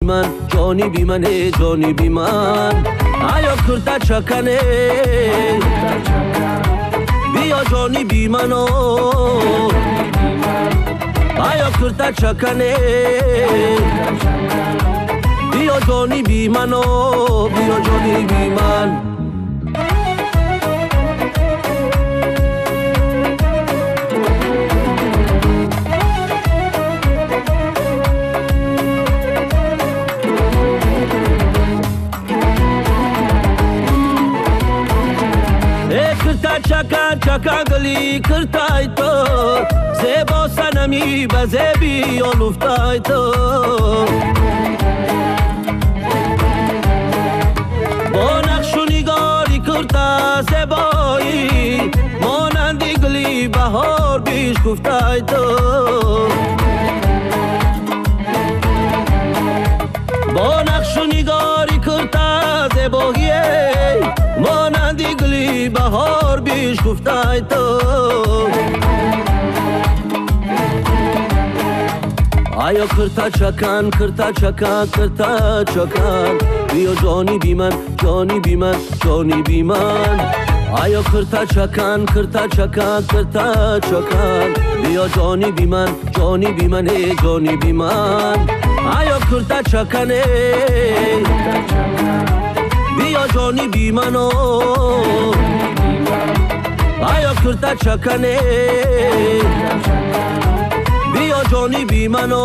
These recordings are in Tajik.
من جانبی من جانبی من آیا کرتا چکنه بیا جانبی منو آیا کرتا چکنه بیا جانبی منو بیا جانبی من. چکان چکان گلی کرتای تو زیبا سنمی بزیبی اولفتای تو با نقش و نگاری کرتا زیبایی مانندی گلی بهار بیش گفتای تو با نقش و نگاری کرتا زیبایی مانندی گلی بهار بیش گفتای تو آیا کرتا چکان کرتا چکان کرتا چکان بیا جانبی من جانبی من جانبی من آیا کرتا چکان کرتا چکان کرتا چکان بیا جانبی من جانبی من جانبی من آیا کرتا چکنه بیا جانبی منو آیا کرتا چکنه بیا جانبی منو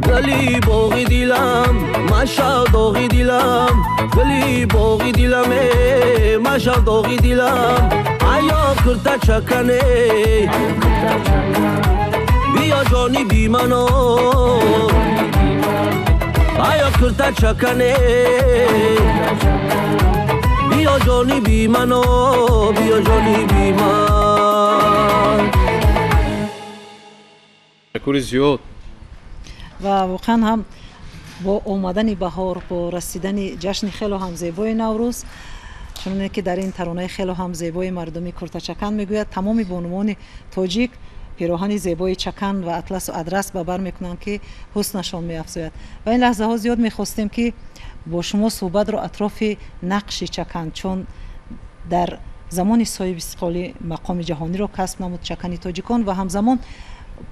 گلی باغی دیلم مشا داغی دیلم گلی باغی دیلم مشا داغی دیلم آیا کرتا چکنه بیا جانبی منو آیا کرتا چکنه بیا جانبی منو بیا جانبی من. تشکر زیاد. و واقعا هم با آمدن بهار با رسیدن جشن خیلی هم زیبای نوروز چون که در این ترانه خیلی هم زیبای مردمی کرتا چکن میگوید تمام بانوان تاجیک پیراهن زیبای چکن و اطلس و ادرس به بر میکنند که حسنشان میافزاید. و این لحظه ها زیاد میخواستیم که با شما صحبت رو اطراف نقش چکن چون در زمان صاحب استقلالی مقام جهانی را کسب نمود چکن تاجیکان و همزمان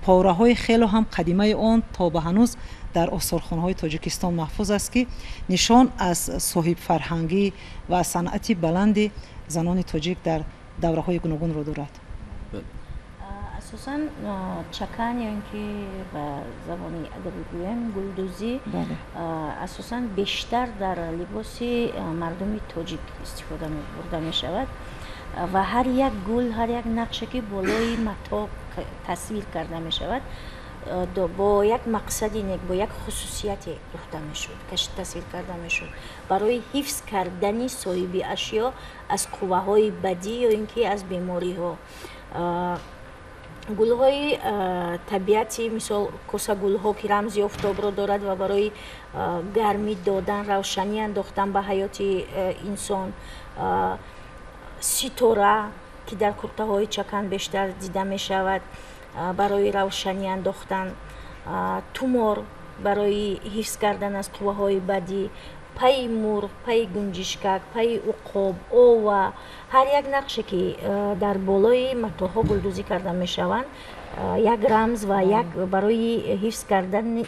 پاره های خیلی هم قدیمه آن تا به هنوز در آثارخانه های تاجیکستان محفوظ است که نشان از صاحب فرهنگی و صنعت بلند زنان تاجیک در دوره های گوناگون را دارد. اساساً چکن یا اینکه به زبان ادبی گویم گلدوزی اساساً بیشتر در لباس مردم تاجیک استفاده برده می شود و هر یک گل هر یک نقشه که بالای متاع تصویر کرده می شود با یک مقصدی نیک با یک خصوصیت دوخته می شد تصویر کرده می شد برای حفظ کردن صاحب اشیا از قوه های بدی یا اینکه از بیماری ها. گل‌های طبیعتی مثل کوسه گل‌ها که رمز آفتاب را دارد و برای گرمی دادن روشنی انداختن به حیات انسان، ستاره که در کرته‌های چکن بیشتر دیده می شود برای روشنی انداختن، تومار برای حفظ کردن از قوه‌های بدی، پای مرغ، پای گنجشکک، پای عقاب، او هر یک نقشه که در بالای متاع‌ها گلدوزی کرده میشوند یک رمز و یک برای حفظ کردن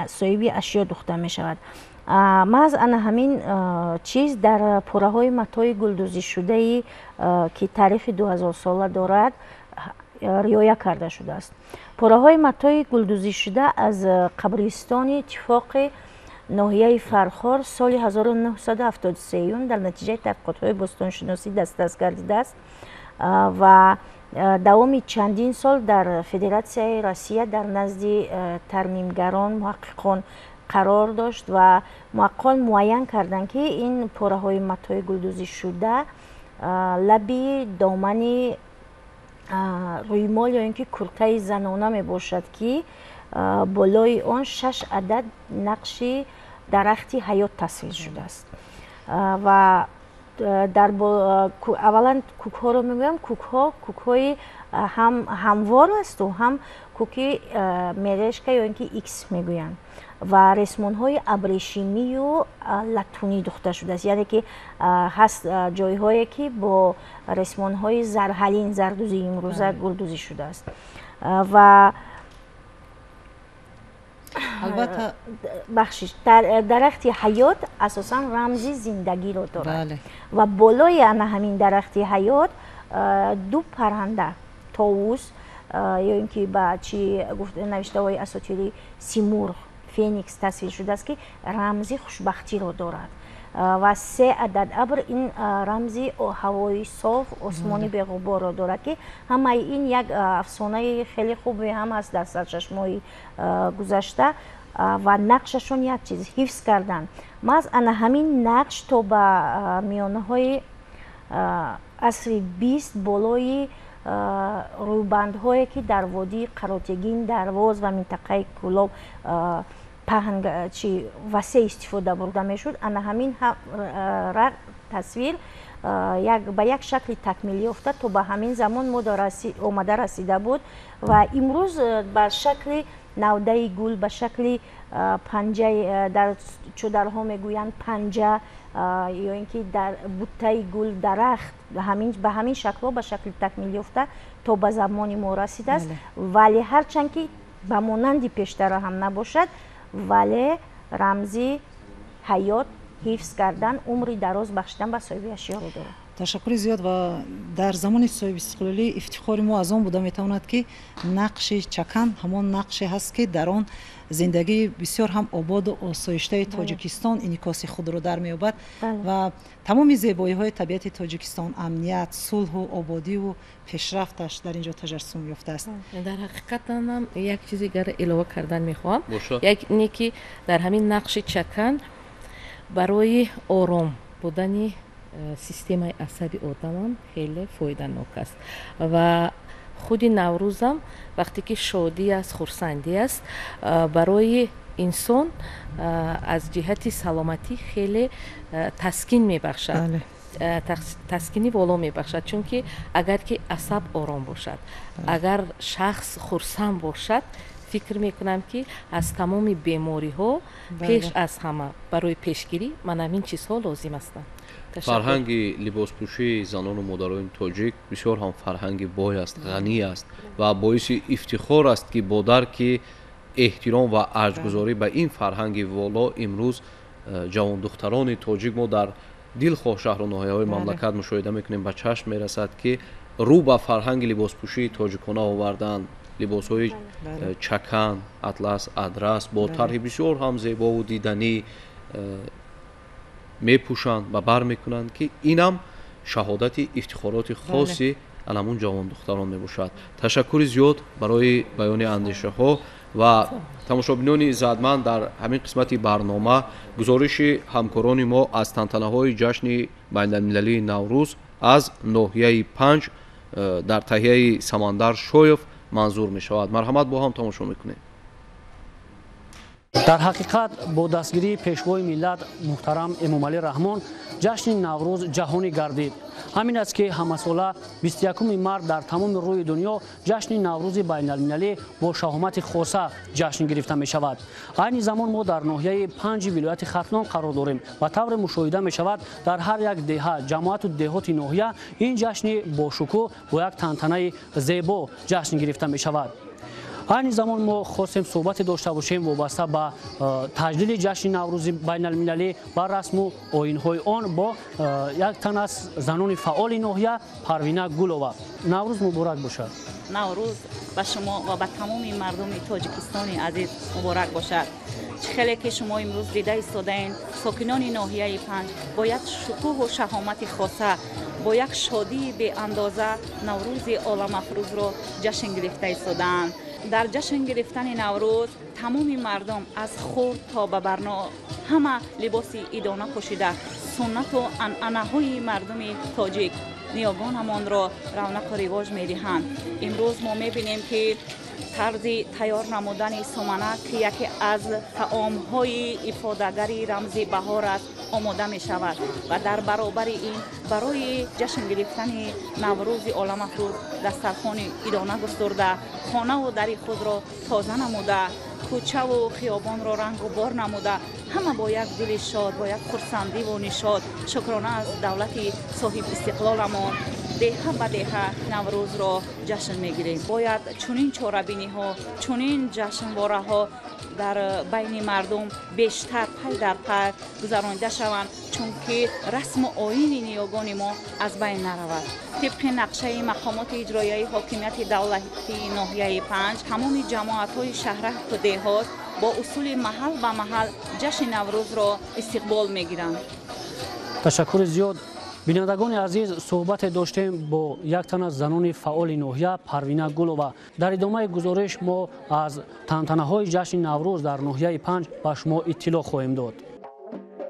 صاحب اشیا دوخته میشود. محض انا همین چیز در پاره‌های متاع گلدوزی شده که تاریخ 2000 ساله دارد رعایت کرده شده است. پاره‌های متاع گلدوزی شده از قبرستان اتفاق ناحیه فرخار سال 1973 در نتیجه تحقیقات‌های باستانشناسی دسترس گردیده است و دوام چندین سال در فدراسیون روسیه در نزد ترمیمگران محققان قرار داشت و محققان معین کردند که این پاره‌های متاع گلدوزی شده لبی دامن رویمال یا اینکه کرته زنانه می باشد که بالای آن 6 عدد نقش درخت حیات تصویر شده است و Дар аввалан кӯкҳоро мегӯям, кӯкҳо кӯкҳои ҳам ҳамвор асту ҳам кӯки мерешка ё ин ки икс мегӯянд ва ресмонҳои абрешимию латунӣ духта шудааст, яъне ки ҳаст ҷойҳое ки бо ресмонҳои зарҳалин, зардӯзии имрӯза гулдӯзӣ шудааст. Ва албатта, бахшиш, дарахти ҳаёт асосан рамзи зиндагиро дорад ва болои ана ҳамин дарахти ҳаёт ду парранда, товус ё ин ки ба чи навиштаҳои асотирӣ симурғ, феникс тасвир шудааст, ки рамзи хушбахтиро дорад, ва се адад абр, ин рамзи ҳавои соф, осмони беғуборро дорад, ки ҳамаи ин як афсонаи хеле хубе ҳам аст дар сарчашмаҳои гузашта. Ва нақшашон як чиз ҳифз кардан. Маҳз ана ҳамин нақш то ба миёнаҳои асри 20 болои рӯйбандҳое ки дар водии Қаротегин, Дарвоз ва минтақаи Кӯлоб паҳн чи васеъ истифода бурда мешуд, ана ҳамин тасвир ба як шакли такмилӣ ёфта то ба ҳамин замон мо омада расида буд ва имрӯз ба шакли навдаи гул, ба шакли панҷаи, дар чодарҳо мегӯянд панҷа, ё ин ки дар буттаи гул, дарахт, ба ҳамин шаклҳо ба шакли такмил ёфта то ба замони мо расидааст. Вале ҳарчанд ки ба монанди пештара ҳам набошад, вале рамзи ҳаёт, ҳифз кардан, умри дароз бахшидан ба соҳиби ашёро дорад. Ташаккури зиёд. Ва дар замони соҳибистиқлолӣ ифтихори мо аз он буда метавонад, ки нақши чакан ҳамон нақше ҳаст, ки дар он зиндагии бисёр ҳам ободу осоиштаи Тоҷикистон инъикоси худро дар меёбад ва тамоми зебоиҳои табиати Тоҷикистон, амният, сулҳу ободиву пешрафташ дар ин ҷо таҷассум ёфтааст. Дар ҳақиқатанам як чизи гара илова кардан мехоҳам, як ине ки дар ҳамин нақши чакан барои ором будани системаи асаби одамам хеле фоиданок аст. Ва худи Наврӯзам вақте ки шодӣ аст, хурсандӣ аст, барои инсон аз ҷиҳати саломатӣ хеле таскин мебахшад, таскини воло мебахшад, чунки агар ки асаб ором бошад, агар шахс хурсанд бошад, фикр мекунам, ки аз тамоми бемориҳо пеш аз ҳама барои пешгирӣ ман ҳамин чизҳо лозим ҳастанд. Фарҳанги либоспӯшии занону модарони тоҷик бисёр ҳам фарҳанги бой аст, ғанӣ аст ва боиси ифтихор аст, ки бо дарки эҳтиром ва арҷгузорӣ ба ин фарҳанги воло имрӯз ҷавондухтарони тоҷик мо дар дилхоҳ шаҳру ноҳияҳои мамлакат мушоҳида мекунем, ба чашм мерасад, ки рӯ ба фарҳанги либоспӯшии тоҷикона оварданд. Либосҳои чакан, атлас, адрас бо тарҳи бисёр ҳам зебову диданӣ мепӯшанд ва бар мекунанд, ки инам шаҳодати ифтихороти хоси анамун ҷавондухтарон мебошад. Ташаккури зиёд барои баёни андешаҳо. Ва тамошобинони иззатманд, дар ҳамин қисмати барнома гузориши ҳамкорони мо аз тантанаҳои ҷашни байналмилалии Наврӯз аз ноҳияи Панҷ дар таҳияи Самандар Шоев манзур мешавад. Марҳамат, бо ҳам тамошо мекунем. Дар ҳақиқат, бо дастгирии Пешвои миллат муҳтарам Эмомалӣ Раҳмон ҷашни Наврӯз ҷаҳонӣ гардид. Ҳамин аст, ки ҳамасола 21 март дар тамоми рӯи дунё ҷашни Наврӯзи байналмилалӣ бо шаҳомати хоса ҷашн гирифта мешавад. Айни замон мо дар ноҳияи Панҷи вилояти Хатлон қарор дорем ва тавре мушоҳида мешавад, дар ҳар як деҳа, ҷамоату деҳоти ноҳия ин ҷашни бошукӯҳ бо як тантанаи зебо ҷашн гирифта мешавад. Айни замон мо хостем суҳбате дошта бошем вобаста ба таҷлили ҷашни Наврӯзи байналмилалӣ ва расму оинҳои он бо як тан аз занони фаъоли ноҳия, Парвина Гулова. Наврӯз муборак бошад! Наврӯз ба шумо ва ба тамоми мардуми Тоҷикистони азиз муборак бошад. Чӣ хеле ки шумо имрӯз дида истодаед, сокинони ноҳияи Панҷ бо як шукӯҳу шаҳомати хоса, бо як шодии беандоза Наврӯзи оламафрӯзро ҷашн гирифта истодаанд. Дар ҷашн гирифтани Наврӯз тамоми мардум аз хурд то ба барно ҳама либоси идона пӯшида, суннату анъанаҳои мардуми тоҷик, ниёгонамонро равнақу ривоҷ медиҳанд. Имрӯз мо мебинем, ки Тарзи тайёр намудани суманак, ки яке аз таомҳои ифодагари рамзи баҳор аст, омода мешавад ва дар баробари ин барои ҷашн гирифтани Наврӯзи оламафрӯз дастархони идона густурда, хонаву дари худро тоза намуда, кӯчаву хиёбонро рангу бор намуда, ҳама бо як дили шод, бо як хурсандиву нишод, шукрона аз давлати соҳибистиқлоламон, деҳа ба деҳа Наврӯзро ҷашн мегирем. Бояд чунин чорабиниҳо, чунин ҷашнвораҳо дар байни мардум бештар пай дар пай гузаронида шаванд, чунки расму оини ниёгони мо аз байн наравад. Тибқи нақшаи мақомоти иҷроияи ҳокимияти давлатии ноҳияи Панҷ, тамоми ҷамоатҳои шаҳраку деҳот бо усули маҳал ба маҳал ҷашни Наврӯзро истиқбол мегиранд. Ташаккури зиёд. Бинандагони азиз, суҳбате доштем бо як тан аз занони фаъоли ноҳия Парвина Гулова. Дар идомаи гузориш мо аз тантанаҳои ҷашни Наврӯз дар ноҳияи Панҷ ба шумо иттилоъ хоҳем дод.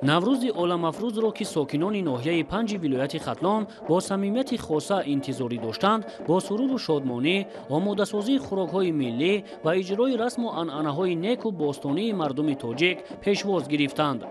Наврӯзи оламафрӯзро, ки сокинони ноҳияи Панҷи вилояти Хатлон бо самимияти хоса интизорӣ доштанд, бо суруру шодмонӣ, омодасозии хӯрокҳои миллӣ ва иҷрои расму анъанаҳои неку бостонии мардуми тоҷик пешвоз гирифтанд.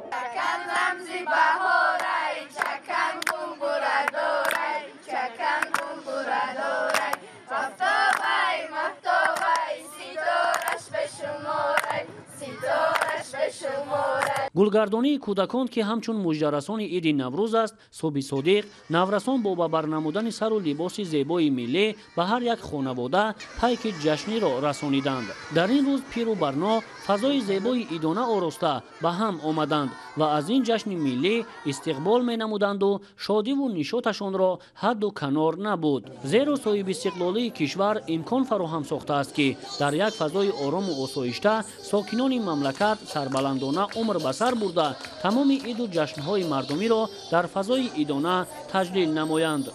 Гулгардонии кӯдакон, ки ҳамчун муждарасони иди Наврӯз аст, субҳи содиқ наврасон бо ба бар намудани сару либоси зебои миллӣ ба ҳар як хонавода пайки ҷашниро расониданд. Дар ин рӯз пиру барно фазои зебои идона ороста ба ҳам омаданд ва аз ин ҷашни миллӣ истиқбол менамуданду шодиву нишоташонро ҳадду канор набуд. Зеро соҳибистиқлолии кишвар имкон фароҳам сохтааст, ки дар як фазои орому осоишта сокинони мамлакат сарбаландона умр ба сар бурда, тамоми иду ҷашнҳои мардумиро дар фазои идона таҷлил намоянд.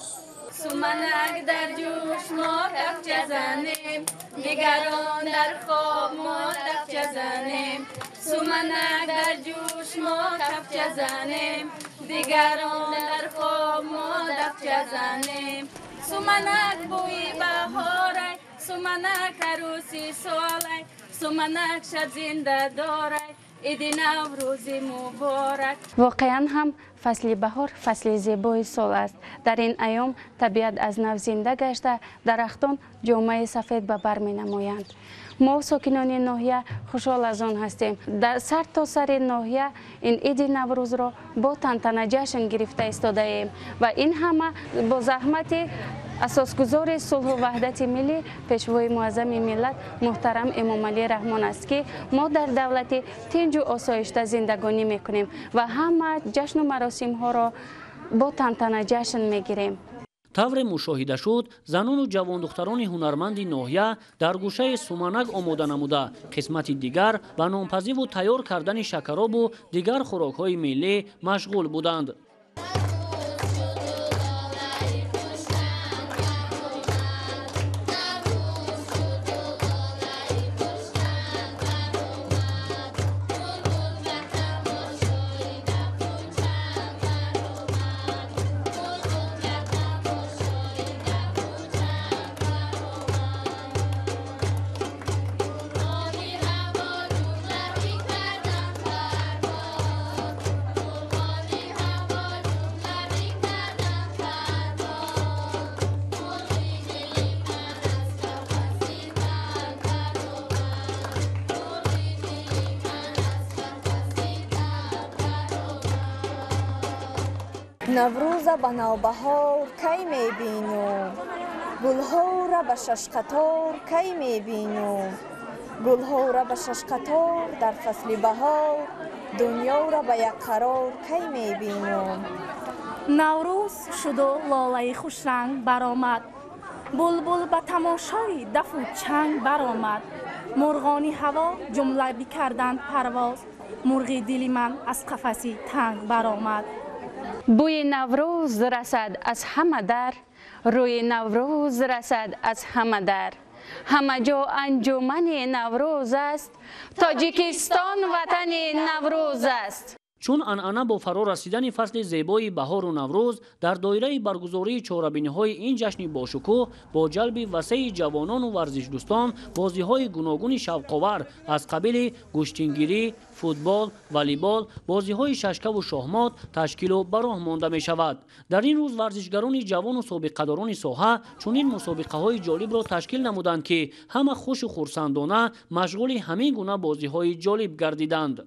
Суманак дар ҷӯш мо кафча занем, дигарон дар хоб мо дафча занем. Суманак дар ҷӯш мо кафча занем, дигарон дар хоб мо дафча занем. Суманак бӯи баҳорай, суманак арӯси солай, суманак шаб зинда дорай, иди Наврӯзи муборак. Воқеан ҳам фасли баҳор фасли зебои сол аст. Дар ин айём табиат аз нав зинда гашта, дарахтон ҷомаи сафед ба бар менамоянд. Мо сокинони ноҳия хушҳол аз он ҳастем. Дар сар то сари ноҳия ин иди Наврӯзро бо тантана ҷашн гирифта истодаем ва ин ҳама бо заҳмати асосгузори сулҳу ваҳдати миллӣ, пешвои муаззами миллат муҳтарам Эмомалӣ Раҳмон аст, ки мо дар давлати тинҷу осоишта зиндагонӣ мекунем ва ҳама ҷашну маросимҳоро бо тантана ҷашн мегирем. Тавре мушоҳида шуд, занону ҷавондухтарони ҳунарманди ноҳия дар гӯшаи суманак омода намуда, қисмати дигар ба нонпазиву тайёр кардани шакаробу дигар хӯрокҳои миллӣ машғул буданд. Наврӯза ба навбаҳор кай мебинум, гулҳоро ба шашқатор кай мебинум, гулҳоро ба шашқатор дар фасли баҳор, дунёро ба як қарор кай мебинум. Наврӯз шуду лолаи хушранг баромад, булбул ба тамошои дафу чанг баромад, мурғони ҳаво ҷумла бикарданд парвоз, мурғи дили ман аз қафаси танг баромад. Бӯи Наврӯз расад аз ҳама дар, рӯи Наврӯз расад аз ҳама дар. Ҳама ҷо анҷумани Наврӯз аст, Тоҷикистон ватани Наврӯз аст. Чун анъана бо фаро расидани фасли зебои баҳору Наврӯз дар доираи баргузории чорабиниҳои ин ҷашни бошукӯҳ бо ҷалби васеи ҷавонону варзишдӯстон бозиҳои гуногуни шавқовар аз қабили гӯштингирӣ, футбол, волейбол, бозиҳои шашкаву шоҳмот ташкилу ба роҳ монда мешавад. Дар ин рӯз варзишгарони ҷавону собиқадорони соҳа чунин мусобиқаҳои ҷолибро ташкил намуданд, ки ҳама хушу хурсандона машғули ҳамин гуна бозиҳои ҷолиб гардиданд.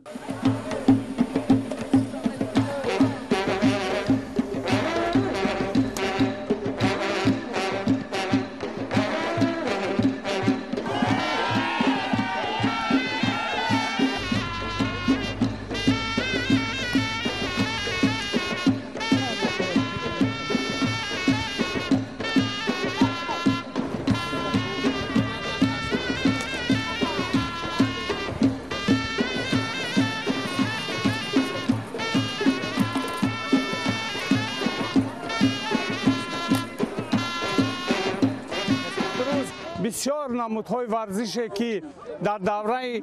Бисёр намудҳои варзише, ки дар давраи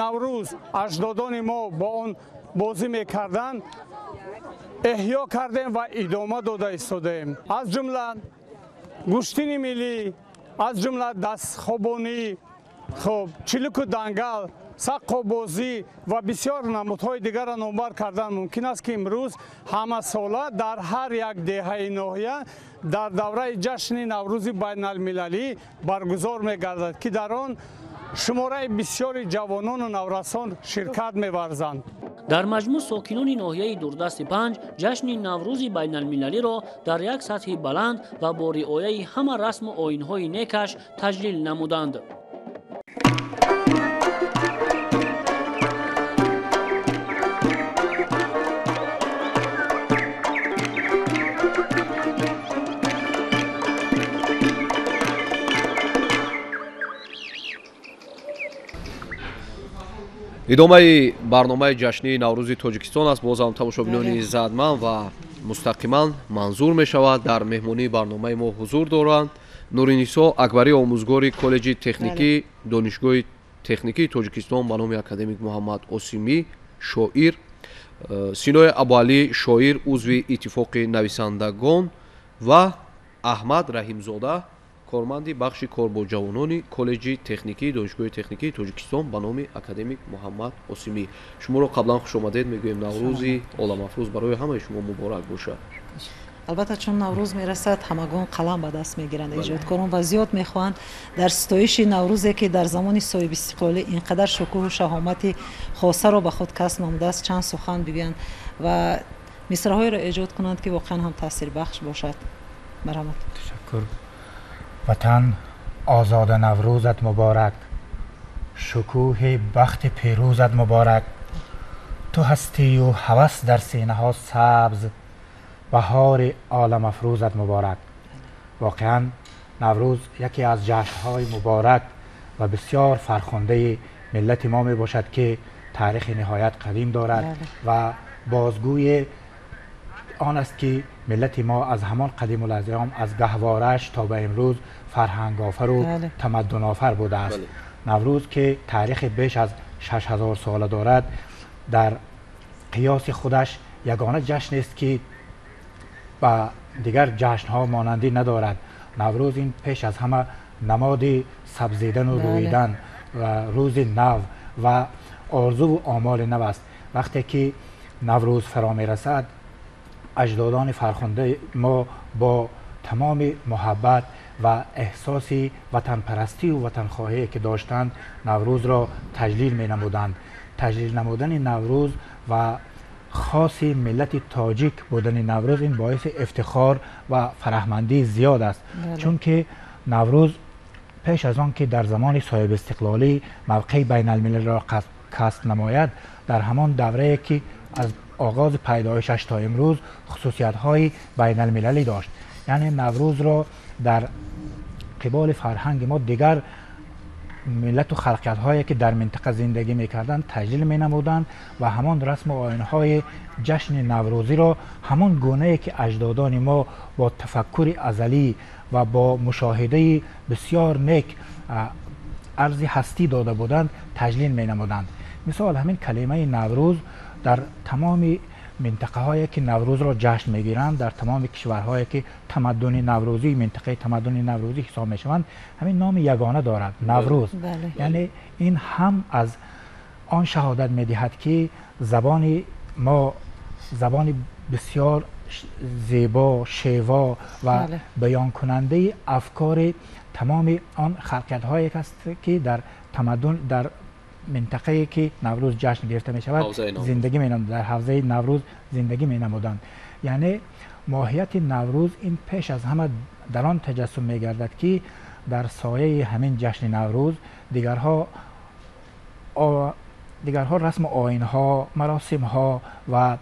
Наврӯз аҷдодони мо бо он бозӣ мекарданд, эҳё кардем ва идома дода истодаем. Аз ҷумла гӯштини миллӣ, аз ҷумла дастхобонӣ, хуб, чилику дангал, саққобозӣ ва бисёр намудҳои дигарро номбар кардан мумкин аст, ки имрӯз ҳамасола дар ҳар як деҳаи ноҳия дар давраи ҷашни Наврӯзи байналмилалӣ баргузор мегардад, ки дар он шумораи бисёри ҷавонону наврасон ширкат меварзанд. Дар маҷмӯъ сокинони ноҳияи дурдасти Панҷ ҷашни Наврӯзи байналмилалиро дар як сатҳи баланд ва бо риояи ҳама расму оинҳои некаш таҷлил намуданд. Идомаи барномаи ҷашнии Наврӯзи Тоҷикистон аст. Боз ҳам тамошобинони иззатманд ва мустақиман манзур мешавад. Дар меҳмонии барномаи мо ҳузур доранд Нуринисо Акбарӣ, омӯзгори коллеҷи техникӣ Донишгоҳи техникии Тоҷикистон ба номи академик Муҳаммад Осимӣ, шоир, Синои Абуалӣ, шоир, узви Иттифоқи нависандагон ва Аҳмад Раҳимзода, корманди бахши кор бо ҷавонони коллеҷи техникии Донишгоҳи техникии Тоҷикистон ба номи академик Муҳаммад Осимӣ. Шуморо қаблан хушомадед мегӯем. Наврӯзи оламафрӯз барои ҳамаи шумо муборак бошад. Албатта, чун Наврӯз мерасад, ҳамагон қалам ба даст мегиранд, эҷодкорон, ва зиёд мехоҳанд дар ситоиши Наврӯзе, ки дар замони соҳибистиқлолӣ ин қадар шукӯҳу шаҳомати хосаро ба худ касб намудааст, чанд сухан бигӯянд ва мисраҳоеро эҷод кунанд, ки воқеан ҳам таъсирбахш бошад. Марҳамат. Ташаккур. Ватан озода, Наврӯзат муборак, шукӯҳи бахти пирӯзат муборак. Ту ҳастию ҳавас дар синаҳо сабз, баҳори оламафрӯзат муборак. Воқеан Наврӯз яке аз ҷашнҳои муборак ва бисёр фархундаи миллати мо мебошад, ки таърихи ниҳоят қадим дорад ва бозгӯи он аст, ки миллати мо аз ҳамон қадимулайём, аз гаҳвораш то ба имрӯз фарҳангофару тамаддунофар будааст. Наврӯз, ки таърихи беш аз 6000 сола дорад, дар қиёси худаш ягона ҷашнест, ки ба дигар ҷашнҳо монандӣ надорад. Наврӯз ин пеш аз ҳама намоди сабзидану рӯидан ва рӯзи нав ва орзуву омоли нав аст. Вақте ки Наврӯз фаро мерасад, аҷдодони фархундаи мо бо тамоми муҳаббат ва эҳсоси ватанпарастию ватанхоҳие, ки доштанд, Наврӯзро таҷлил менамуданд. Таҷлил намудани Наврӯз ва хоси миллати тоҷик будани Наврӯз ин боиси ифтихор ва фараҳмандии зиёд аст, чунки Наврӯз пеш аз он ки дар замони соҳибистиқлолӣ мавқеи байналмилалиро касб намояд, дар ҳамон даврае, ки аз оғози пайдоишаш то имрӯз хусусиятҳои байналмилалӣ дошт. Яъне Наврӯзро дар қиболи фарҳанги мо дигар миллату халқиятҳое, ки дар минтақа зиндагӣ мекарданд, таҷлил менамуданд ва ҳамон расму оинҳои ҷашни наврӯзиро ҳамон гунае, ки аҷдодони мо бо тафаккури азалӣ ва бо мушоҳидаи бисёр нек арзи ҳастӣ дода буданд, таҷлил менамуданд. Мисол, ҳамин калимаи Наврӯз Дар тамоми минтақаҳое ки Наврӯзро ҷашн мегиранд, дар тамоми кишварҳое ки тамаддуни наврӯзӣ, минтақаи тамаддуни наврӯзӣ ҳисоб мешаванд, ҳамин номи ягона дорад, Наврӯз. Яъне ин ҳам аз он шаҳодат медиҳад, ки забони мо забони бисёр зебо, шево ва баёнкунандаи афкори тамоми он халқиятҳое аст, ки дар тамаддун, дар минтақае ки Наврӯз ҷашн гирифта мешавад, зиндагӣ менамуданд, дар ҳавзаи Наврӯз зиндагӣ менамуданд. Яъне моҳияти Наврӯз ин пеш аз ҳама дар он таҷассум мегардад, ки дар сояи ҳамин ҷашни Наврӯз дигарҳо расму оинҳо, маросимҳо ва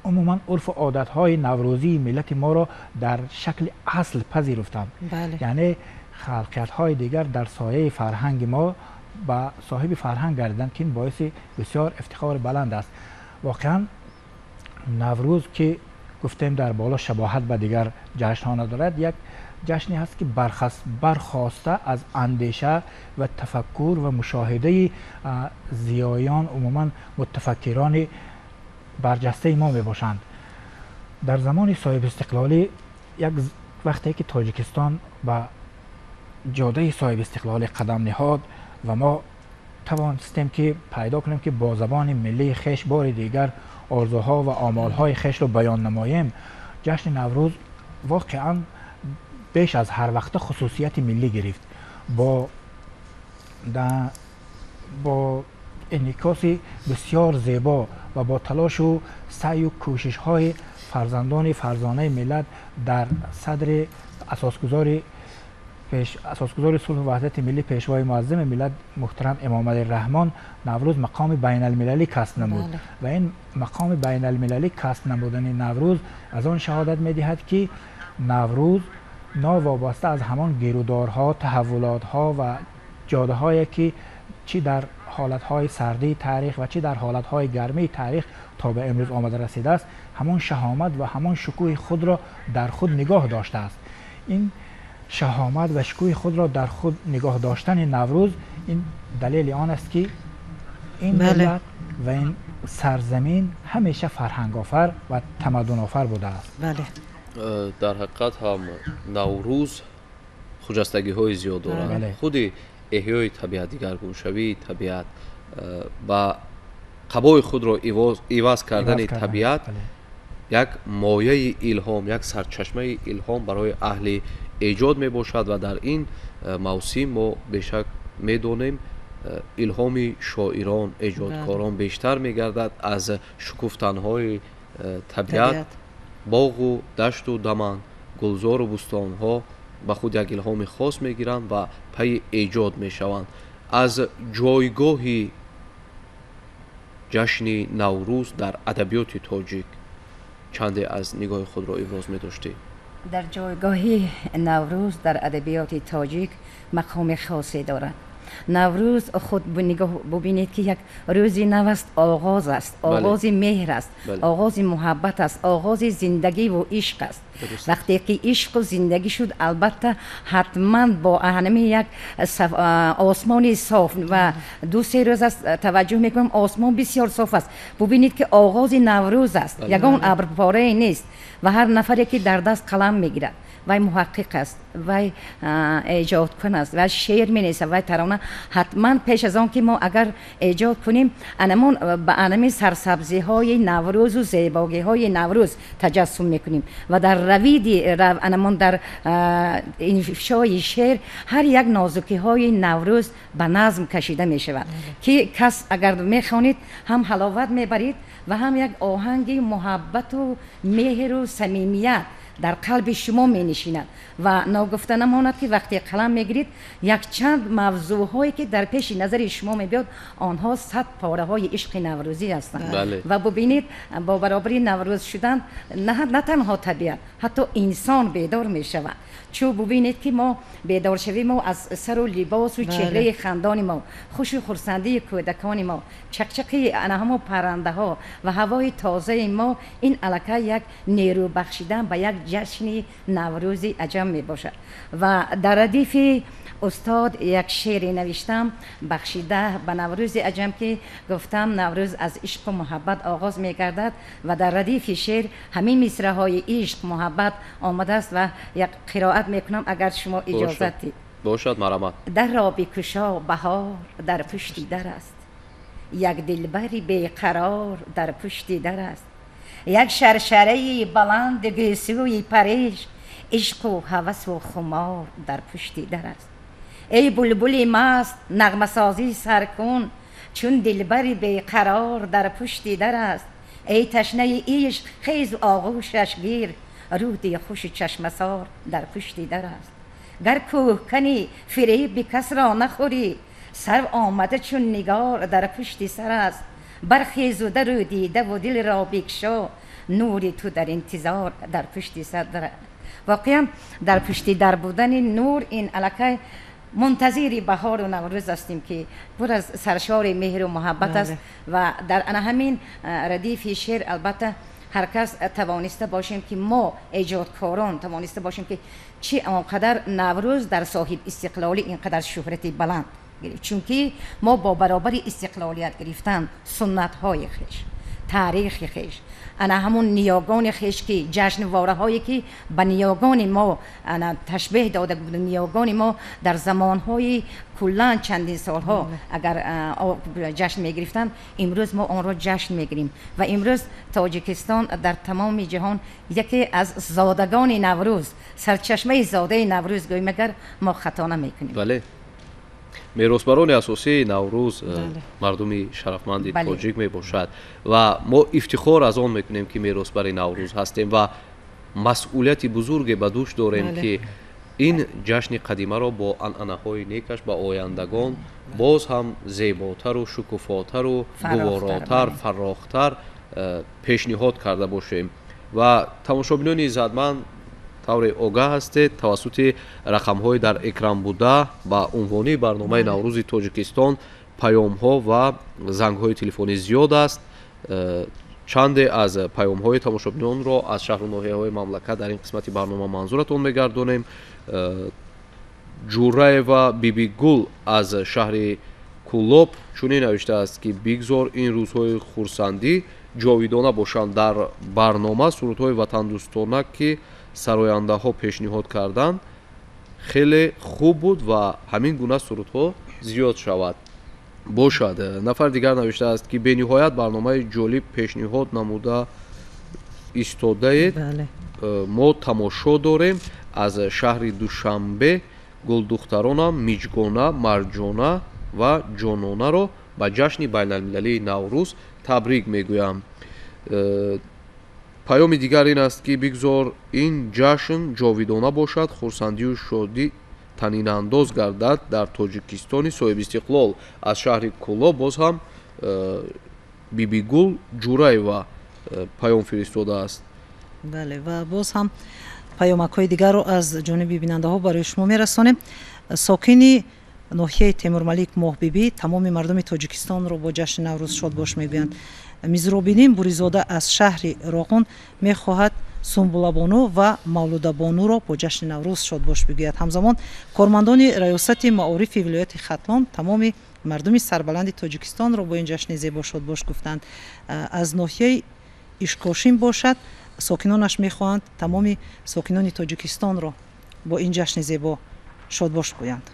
умуман урфу одатҳои наврӯзии миллати моро дар шакли асл пазируфтанд. Яъне халқиятҳои дигар дар сояи фарҳанги мо ба соҳиби фарҳанг гардиданд, ки ин боиси бисёр ифтихори баланд аст. Воқеан Наврӯз, ки гуфтем дар боло, шабоҳат ба дигар ҷашнҳо надорад, як ҷашне ҳаст, ки бархоста аз андеша ва тафаккур ва мушоҳидаи зиёиён, умуман мутафаккирони барҷастаи мо мебошанд. Дар замони соҳибистиқлолӣ, як вақте ки Тоҷикистон ба ҷодаи соҳибистиқлолӣ қадам ниҳод ва мо тавонистем, ки пайдо кунем, ки бо забони миллии хеш бори дигар орзуҳо ва омолҳои хешро баён намоем, ҷашни Наврӯз воқеан беш аз ҳар вақта хусусияти миллӣ гирифт. Бо инъикоси бисёр зебо ва бо талошу саъю кӯшишҳои фарзандони фарзонаи миллат дар садри асосгузори сулҳу ваҳдати миллӣ, пешвои муаззами миллат муҳтарам Эмомалӣ Раҳмон, Наврӯз мақоми байналмилалӣ касб намуд. Ва ин мақоми байналмилалӣ касб намудани Наврӯз аз он шаҳодат медиҳад, ки Наврӯз новобаста аз ҳамон гирудорҳо, таҳаввулотҳо ва ҷодаҳое, ки чӣ дар ҳолатҳои сардии таърих ва чӣ дар ҳолатҳои гармии таърих то ба имрӯз омада расидааст, ҳамон шаҳомат ва ҳамон шукӯҳи худро дар худ нигоҳ доштааст. Ин шаҳомат ва шукӯҳи худро дар худ нигоҳ доштани Наврӯз ин далели он аст, ки ин миллат ва ин сарзамин ҳамеша фарҳангофар ва тамаддунофар будааст. Дар ҳақиқат ҳам Наврӯз хуҷастагиҳои зиёд дорад. Худи эҳёи табиат, дигаргуншавии табиат, ба қабои худро иваз кардани табиат як мояи илҳом, як сарчашмаи илҳом барои аҳли эҷод мебошад. Ва дар ин мавсим мо бешак медонем, илҳоми шоирон, эҷодкорон бештар мегардад аз шукуфтанҳои табиат. Боғу дашту даман, гулзору бӯстонҳо ба худ як илҳоми хос мегиранд ва пайи эҷод мешаванд. Аз ҷойгоҳи ҷашни Наврӯз дар адабиёти тоҷик чанде аз нигоҳи худро иброз медоштед? Дар ҷойгоҳи Наврӯз дар адабиёти тоҷик мақоми хосе дорад. Наврӯз худ нигоҳ бубинед, ки як рӯзи нав аст, оғоз аст, оғози меҳр аст, оғози муҳаббат аст, оғози зиндагиву ишқ аст. Вақте ки ишқу зиндагӣ шуд, албатта ҳатман бо ҳамин як осмони соф ва 2-3 рӯз аст таваҷҷӯҳ мекунам, осмон бисёр соф аст. Бубинед, ки оғози Наврӯз аст, ягон абрпорае нест ва ҳар нафаре ки дар даст қалам мегирад, вай муҳаққиқ аст, вай эҷодкун аст, вай шеър менависад, вай тарона. Ҳатман пеш аз он ки мо агар эҷод кунем, анамон ба анами сарсабзиҳои Наврӯзу зебогиҳои Наврӯз таҷассум мекунем ва дар равиди анамон дар инфишои шеър ҳар як нозукиҳои Наврӯз ба назм кашида мешавад, ки кас агар мехонид, ҳам ҳаловат мебарид ва ҳам як оҳанги муҳаббату меҳру самимият дар қалби шумо менишинад. Ва ногуфта намонад, ки вақте қалам мегирид, якчанд мавзӯъҳое ки дар пеши назари шумо мебиёд, онҳо 100 пораҳои ишқи наврӯзӣ ҳастанд. Ва бубинед, бо баробари Наврӯз шудан на танҳо табиат, ҳатто инсон бедор мешавад. Чун бубинед, ки мо бедоршавии мо аз сару либосу чеҳраи хандони мо, хушу хурсандии кӯдакони мо, чақчақи ана ҳамо паррандаҳо ва ҳавои тозаи мо, ин аллакай як нерӯ бахшидан ба як ҷашни Наврӯзи аҷам мебошад. Ва дар радифи устод як шеъре навиштам бахшида ба Наврӯзи аҷам, ки гуфтам Наврӯз аз ишқу муҳаббат оғоз мегардад ва дар радифи шеър ҳамин мисраҳои ишқ муҳаббат омадааст ва як қироат мекунам, агар шумо иҷозат диҳед. Бошад, марҳамат. Дарро бикушо, баҳор дар пушти дар аст, як дилбари беқарор дар пушти дар аст, як шаршараи баланд гӯсӯи пареш, ишқу ҳавасу хумор дар пушти дар аст. Эй булбули маст, нағмасозӣ сар кун, чун дилбари беқарор дар пушти дар аст. Эй ташнаи ишқ, хезу оғӯшаш гир, руди хуши чашмасор дар пушти дар аст. Гар кӯҳканӣ фиреби касро нахӯрӣ, сарв омада чун нигор дар пушти сар аст. Бархезу дару дидаву дилро бикшо, нури ту дар интизор дар пушти сар. Воқеан дар пушти дар будани нур ин аллакай мунтазири баҳору Наврӯз ҳастем, ки пур аз саршори меҳру муҳаббат аст. Ва дар ана ҳамин радифи шеър албатта ҳар кас тавониста бошем, ки мо эҷодкорон тавониста бошем, ки чӣ он қадар Наврӯз дар соҳиб истиқлолӣ ин қадар шӯҳрати баланд гирифт, чунки мо бо баробари истиқлолият гирифтан суннатҳои хеш, таърихи хеш, ана ҳамун ниёгони хеш, ки ҷашнвораҳое ки ба ниёгони мо ана ташбеҳ дода буд, ниёгони мо дар замонҳои куллан чандин солҳо агар ҷашн мегирифтанд, имрӯз мо онро ҷашн мегирем. Ва имрӯз Тоҷикистон дар тамоми ҷаҳон яке аз зодагони Наврӯз, сарчашмаи зодаи Наврӯз гӯем, агар мо хато намекунем. Бале, меросбарони асосии Наврӯз мардуми шарафманди тоҷик мебошад ва мо ифтихор аз он мекунем, ки меросбари Наврӯз ҳастем ва масъулияти бузурге ба дӯш дорем, ки ин ҷашни қадимаро бо анъанаҳои некаш ба ояндагон боз ҳам зеботару шукуфотару гуворотар, фаррохтар пешниҳод карда бошем. Ва тамошобинони иззатманд, тавре огаҳ ҳастед, тавассути рақамҳои дар экран буда ба унвони барномаи Наврӯзи Тоҷикистон паёмҳо ва зангҳои телефонӣ зиёд аст. Чанде аз паёмҳои тамошобинонро аз шаҳру ноҳияҳои мамлакат дар ин қисмати барнома манзуратон мегардонем. Ҷурраева Бибигул аз шаҳри Кулоб чунин навиштааст, ки бигзор ин рӯзҳои хурсандӣ ҷовидона бошанд. Дар барнома сурудҳои ватандӯстона, ки сарояндаҳо пешниҳод карданд, хеле хуб буд ва ҳамин гуна сурудҳо зиёд шавад. Бошад. Нафар дигар навиштааст, ки бениҳоят барномаи ҷолиб пешниҳод намуда истодаед, мо тамошо дорем. Аз шаҳри Душанбе гулдухтаронам Миҷгона, Марҷона ва Ҷононаро ба ҷашни байналмилалии Наврӯз табрик мегӯям. Паёми дигар ин аст, ки бигзор ин ҷашн ҷовидона бошад, хурсандию шодӣ танинандоз гардад дар Тоҷикистони соҳибистиқлол. Аз шаҳри Кулоб боз ҳам Бибигул Ҷураева паём фиристодааст. Бале, ва боз ҳам паёмакҳои дигарро аз ҷониби бинандаҳо барои шумо мерасонем. Сокини ноҳияи Темурмалик Моҳбибӣ тамоми мардуми Тоҷикистонро бо ҷашни Наврӯз шодбош мегӯянд. Мизробинин Буризода аз шаҳри Роғун мехоҳад Сумбулабону ва Мавлудабонуро бо ҷашни Наврӯз шодбош бигӯяд. Ҳамзамон кормандони раёсати маорифи вилояти Хатлон тамоми мардуми сарбаланди Тоҷикистонро бо ин ҷашни зебо шодбош гуфтанд. Аз ноҳияи Ишкошим бошад, сокинонаш мехоҳанд тамоми сокинони Тоҷикистонро бо ин ҷашни зебо шодбош гӯянд.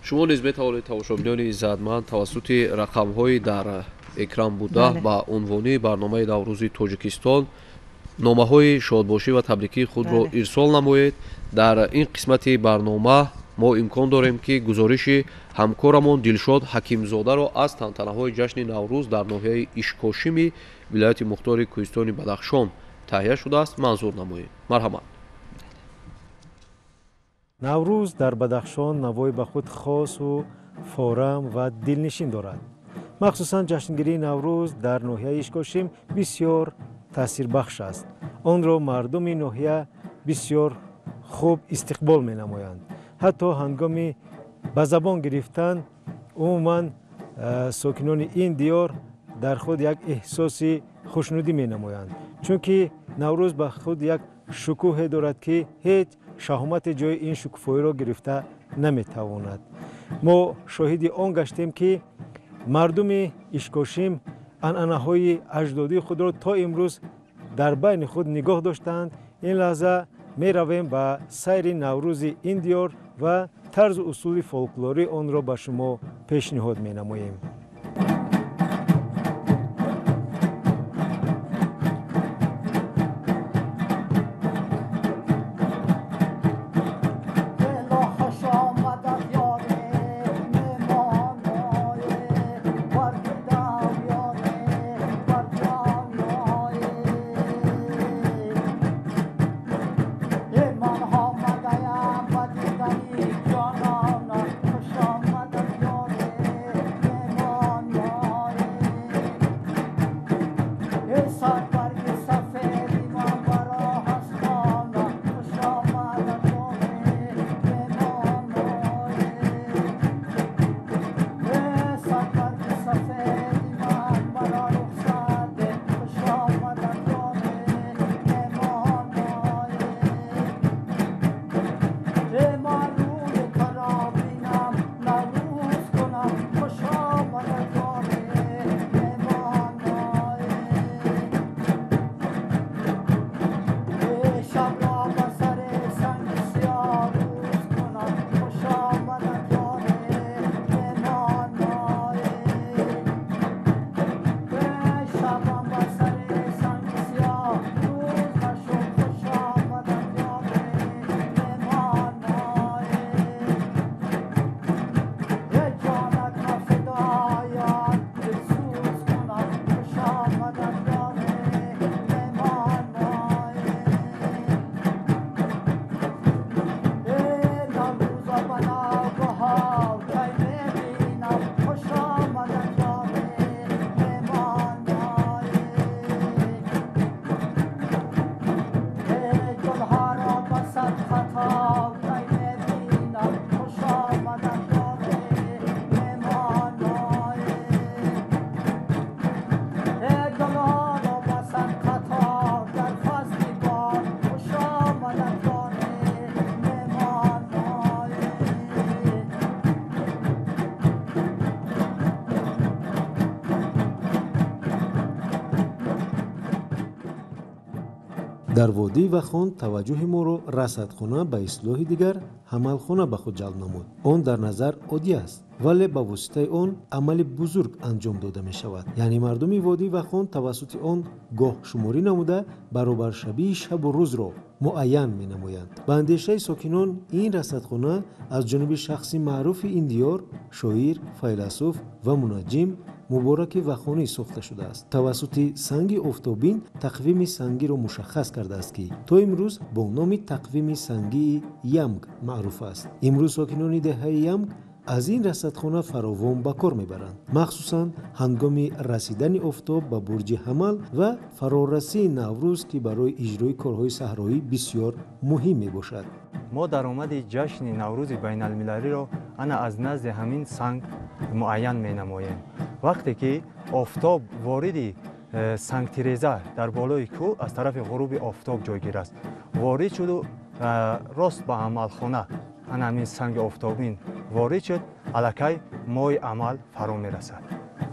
Шумо низ метавонед, тамошобинони иззатманд, тавассути рақамҳои дар экран буда ба унвони барномаи Наврӯзи Тоҷикистон номаҳои шодбошӣ ва табрикии худро ирсол намоед. Дар ин қисмати барнома мо имкон дорем, ки гузориши ҳамкорамон Дилшод Ҳакимзодаро аз тантанаҳои ҷашни Наврӯз дар ноҳияи Ишкошими вилояти мухтори кӯҳистони Бадахшон таҳия шудааст манзур намоем. Марҳамат. Наврӯз дар Бадахшон навои ба худ хосу форам ва дилнишин дорад. Махсусан ҷашнгирии Наврӯз дар ноҳияи Ишкошим бисёр таъсирбахш аст. Онро мардуми ноҳия бисёр хуб истиқбол менамоянд. Ҳатто ҳангоми ба забон гирифтан умуман сокинони ин диёр дар худ як эҳсоси хушнудӣ менамоянд, чунки Наврӯз ба худ як шукӯҳе дорад, ки ҳеҷ шаҳомати ҷои ин шукуфоиро гирифта наметавонад. Мо шоҳиди он гаштем, ки мардуми Ишкошим анъанаҳои аҷдодии худро то имрӯз дар байни худ нигоҳ доштаанд. Ин лаҳза меравем ба сайри наврӯзи ин диёр ва тарзу усули фолклории онро ба шумо пешниҳод менамоем. Дар водии Вахон таваҷҷӯҳи моро расадхона ба ислоҳи дигар ҳамалхона ба худ ҷалб намуд. Он дар назар оддӣ аст, вале ба воситаи он амали бузург анҷом дода мешавад. Яъне мардуми водии Вахон тавассути он гоҳшуморӣ намуда баробаршавии шабу рӯзро муайян менамоянд. Ба андешаи сокинон ин расадхона аз ҷониби шахси маъруфи ин диёр, шоир, файласуф ва мунаҷҷим Мубораки Вахонӣ сохта шудааст. Тавассути санги офтобин тақвими сангиро мушаххас кардааст, ки то имрӯз бо номи тақвими сангии Ямг маъруф аст. Имрӯз сокинони деҳаи Ямг аз ин расадхона фаровон ба кор мебаранд, махсусан ҳангоми расидани офтоб ба бурҷи ҳамал ва фарорасии Наврӯз, ки барои иҷрои корҳои саҳроӣ бисёр муҳим мебошад. Мо даромади ҷашни Наврӯзи байналмилалиро ана аз назди ҳамин санг муайян менамоем. Вақте ки офтоб вориди сангтиреза дар болои кӯҳ аз тарафи ғуруби офтоб ҷойгир аст, ворид шуду рост ба ҳамалхона ана ҳамин санги офтобин ворид шуд, аллакай моҳи амал фаро мерасад.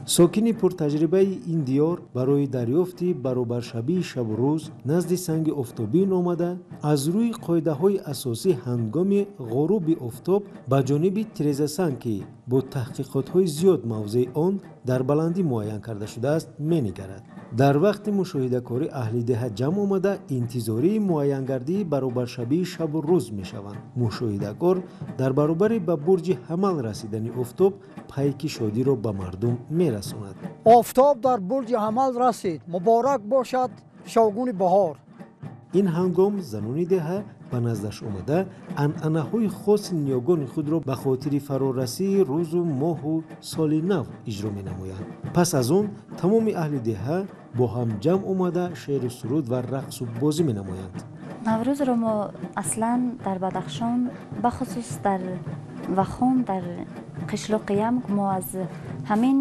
Сокини пуртаҷрибаи ин диёр барои дарёфти баробаршавии шабу рӯз назди санги офтобин омада, аз рӯи қоидаҳои асосӣ ҳангоми ғуруби офтоб ба ҷониби тирезасанг, ки бо таҳқиқотҳои зиёд мавзеи он дар баландӣ муайян карда шудааст, менигарад. Дар вақти мушоҳидакорӣ аҳли деҳа ҷамъ омада интизории муайянгардии баробаршавии шабу рӯз мешаванд. Мушоҳидакор дар баробари ба бурҷи ҳамал расидани офтоб пайки шодиро ба мардум мерасонад. Офтоб дар бурҷи ҳамал расид, муборак бошад шовгуни баҳор. Ин ҳангом занони деҳа ба наздаш омада анъанаҳои хоси ниёгони худро ба хотири фарорасии рӯзу моҳу соли нав иҷро менамоянд. Пас аз он тамоми аҳли деҳа бо ҳам ҷамъ омада шеъру суруд ва рақсу бозӣ менамоянд. Наврӯзро мо аслан дар Бадахшон, бахусус дар Вахон, дар қишлоқи Ямг мо аз ҳамин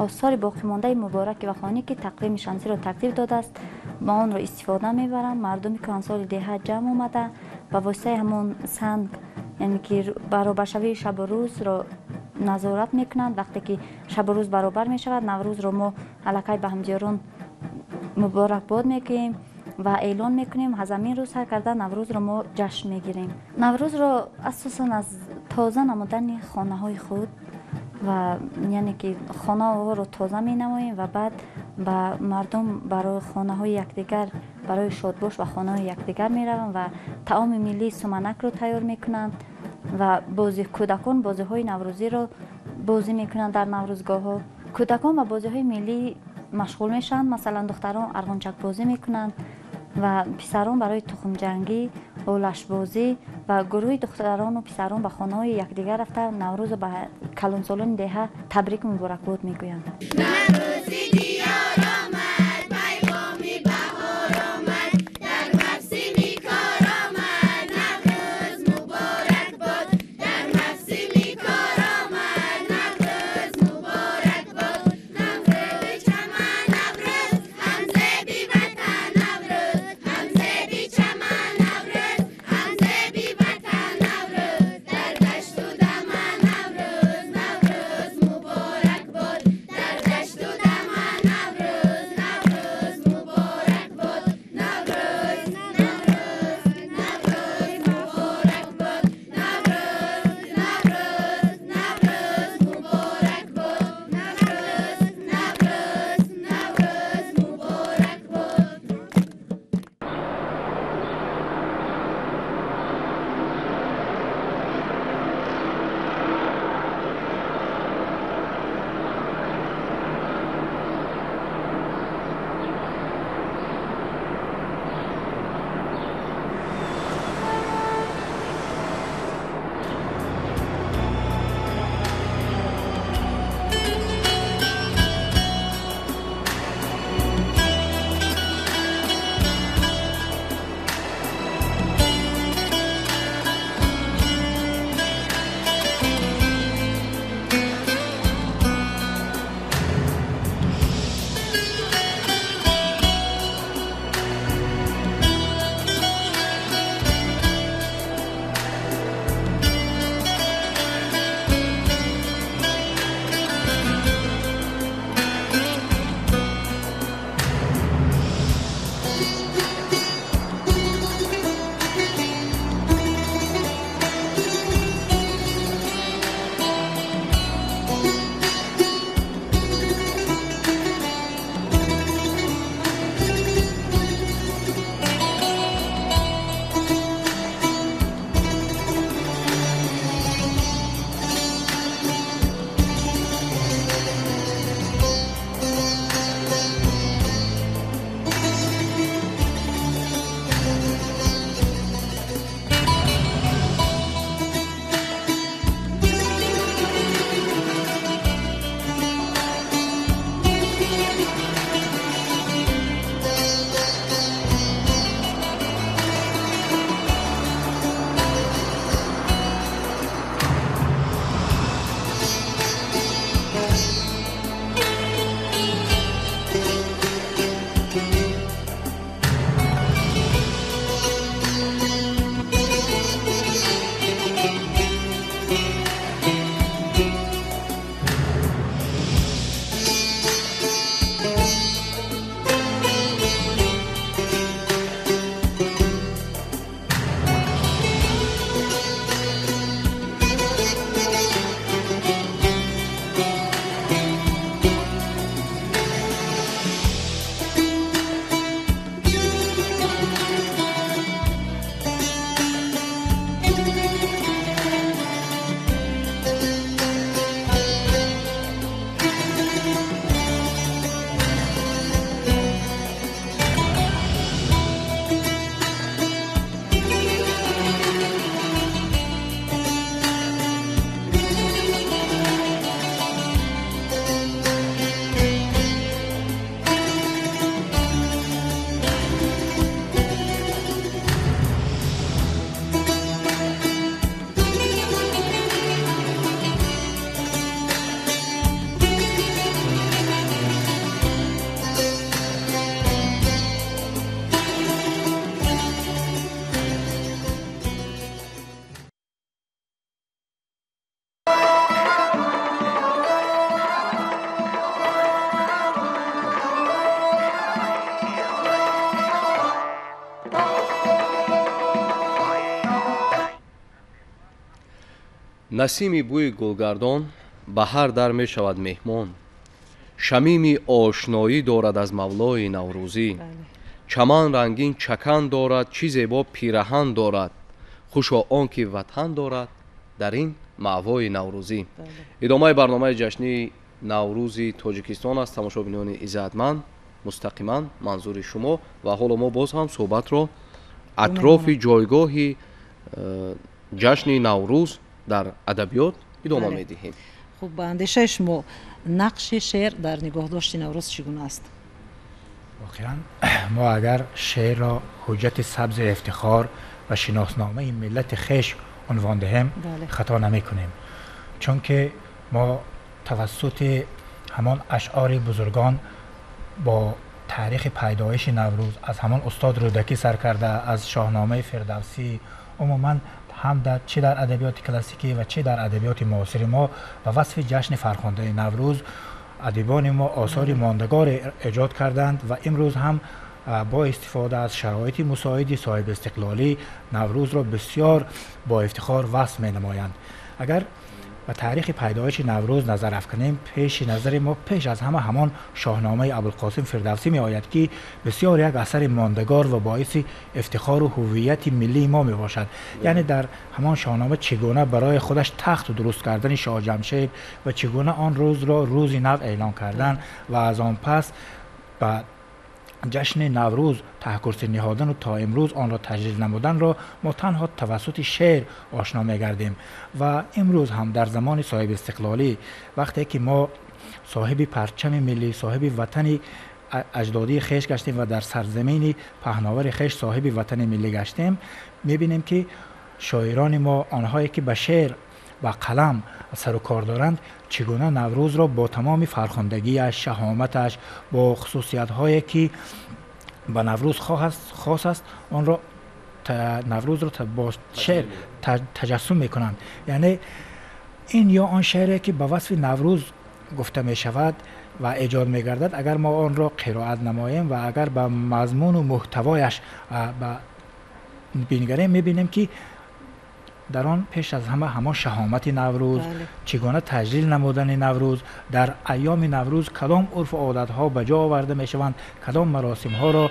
осори боқимондаи Мубораки Вахонӣ, ки тақвими шамсиро тартиб додааст, Ма онро истифода мебаранд. Мардуми кӯҳансоли деҳа ҷамъ омада, ба воситаи ҳамон санг, яъне ки баробаршавии шабу рӯзро назорат мекунанд. Вақте ки шабу рӯз баробар мешавад, Наврӯзро мо аллакай ба ҳамдиёрон муборакбод мекунем ва эълон мекунем. Аз ҳамин рӯз сар карда Наврӯзро мо ҷашн мегирем. Наврӯзро асосан аз тоза намудани хонаҳои худ ва яъне ки хонаҳоро тоза менамоем ва баъд ба мардум барои хонаҳои якдигар, барои шодбош ба хонаҳои якдигар мераванд ва таоми миллии суманакро тайёр мекунанд ва бози кӯдакон бозиҳои наврӯзиро бозӣ мекунанд. Дар наврӯзгоҳҳо кӯдакон ба бозиҳои миллӣ машғул мешаванд. Масалан, духтарон арғончакбозӣ мекунанд ва писарон барои тухмҷангӣ, олашбозӣ ва гурӯҳи духтарону писарон ба хонаҳои якдигар рафта Наврӯзро ба калонсолони деҳа табрику муборакбод мегӯянд. Насими бӯи гулгардон ба ҳар дар мешавад меҳмон, шамими ошноӣ дорад аз мавлои наврӯзӣ. Чаман рангин чакан дорад, чӣ зебо пираҳан дорад, хушо он ки ватан дорад дар ин маъвои наврӯзӣ. Идомаи барномаи ҷашнии Наврӯзи Тоҷикистон аст, тамошобинони иззатманд, мустақиман манзури шумо. Ва ҳоло мо боз ҳам суҳбатро атрофи ҷойгоҳи ҷашни Наврӯз дар адабиёт идома медиҳем. Хуб, ба андешаи шумо нақши шеър дар нигоҳдошти Наврӯз чӣ гуна аст? Воқеан мо агар шеърро ҳуҷҷати сабзи ифтихор ва шиносномаи миллати хеш унвон диҳем, хато намекунем, чунки мо тавассути ҳамон ашъори бузургон бо таърихи пайдоиши Наврӯз аз ҳамон устод Рӯдакӣ сар карда, аз Шоҳномаи Фирдавсӣ, умуман ҳам чӣ дар адабиёти классикӣ ва чӣ дар адабиёти муосири мо ба васфи ҷашни фархундаи Наврӯз адибони мо осори мондагоре эҷод карданд ва имрӯз ҳам бо истифода аз шароити мусоиди соҳибистиқлолӣ Наврӯзро бисёр бо ифтихор васф менамоянд. Агар ба таърихи пайдоиши Наврӯз назар афканем, пеши назари мо пеш аз ҳама ҳамон Шоҳномаи Абулқосим Фирдавсӣ меояд, ки бисёр як асари мондагор ва боиси ифтихору ҳуввияти миллии мо мебошад. Яъне дар ҳамон Шоҳнома чӣ гуна барои худаш тахт дуруст кардани Шоҳ Ҷамшед ва чӣ гуна он рӯзро рӯзи нав эълон кардан ва аз он пас ба ҷашни Наврӯз таҳкурсӣ ниҳодану то имрӯз онро таҷлил намуданро мо танҳо тавассути шеър ошно мегардем. Ва имрӯз ҳам дар замони соҳибистиқлолӣ, вақте ки мо соҳиби парчами миллӣ, соҳиби ватани аҷдодии хеш гаштем ва дар сарзамини паҳновари хеш соҳиби ватани миллӣ гаштем, мебинем ки шоирони мо, онҳое ки ба шеър ва қалам сару кор доранд, чӣ гуна Наврӯзро бо тамоми фархундагиаш, шаҳоматаш, бо хусусиятҳое ки ба Наврӯз хос аст, онро Наврӯзро бо шеър таҷассум мекунанд. Яъне ин ё он шеъре ки ба васфи Наврӯз гуфта мешавад ва эҷод мегардад, агар мо онро қироат намоем ва агар ба мазмуну муҳтавояш бингарем, мебинем ки дар он пеш аз ҳама ҳамон шаҳомати Наврӯз, чӣ гуна таҷлил намудани Наврӯз, дар айёми Наврӯз кадом урфу одатҳо ба ҷо оварда мешаванд, кадом маросимҳоро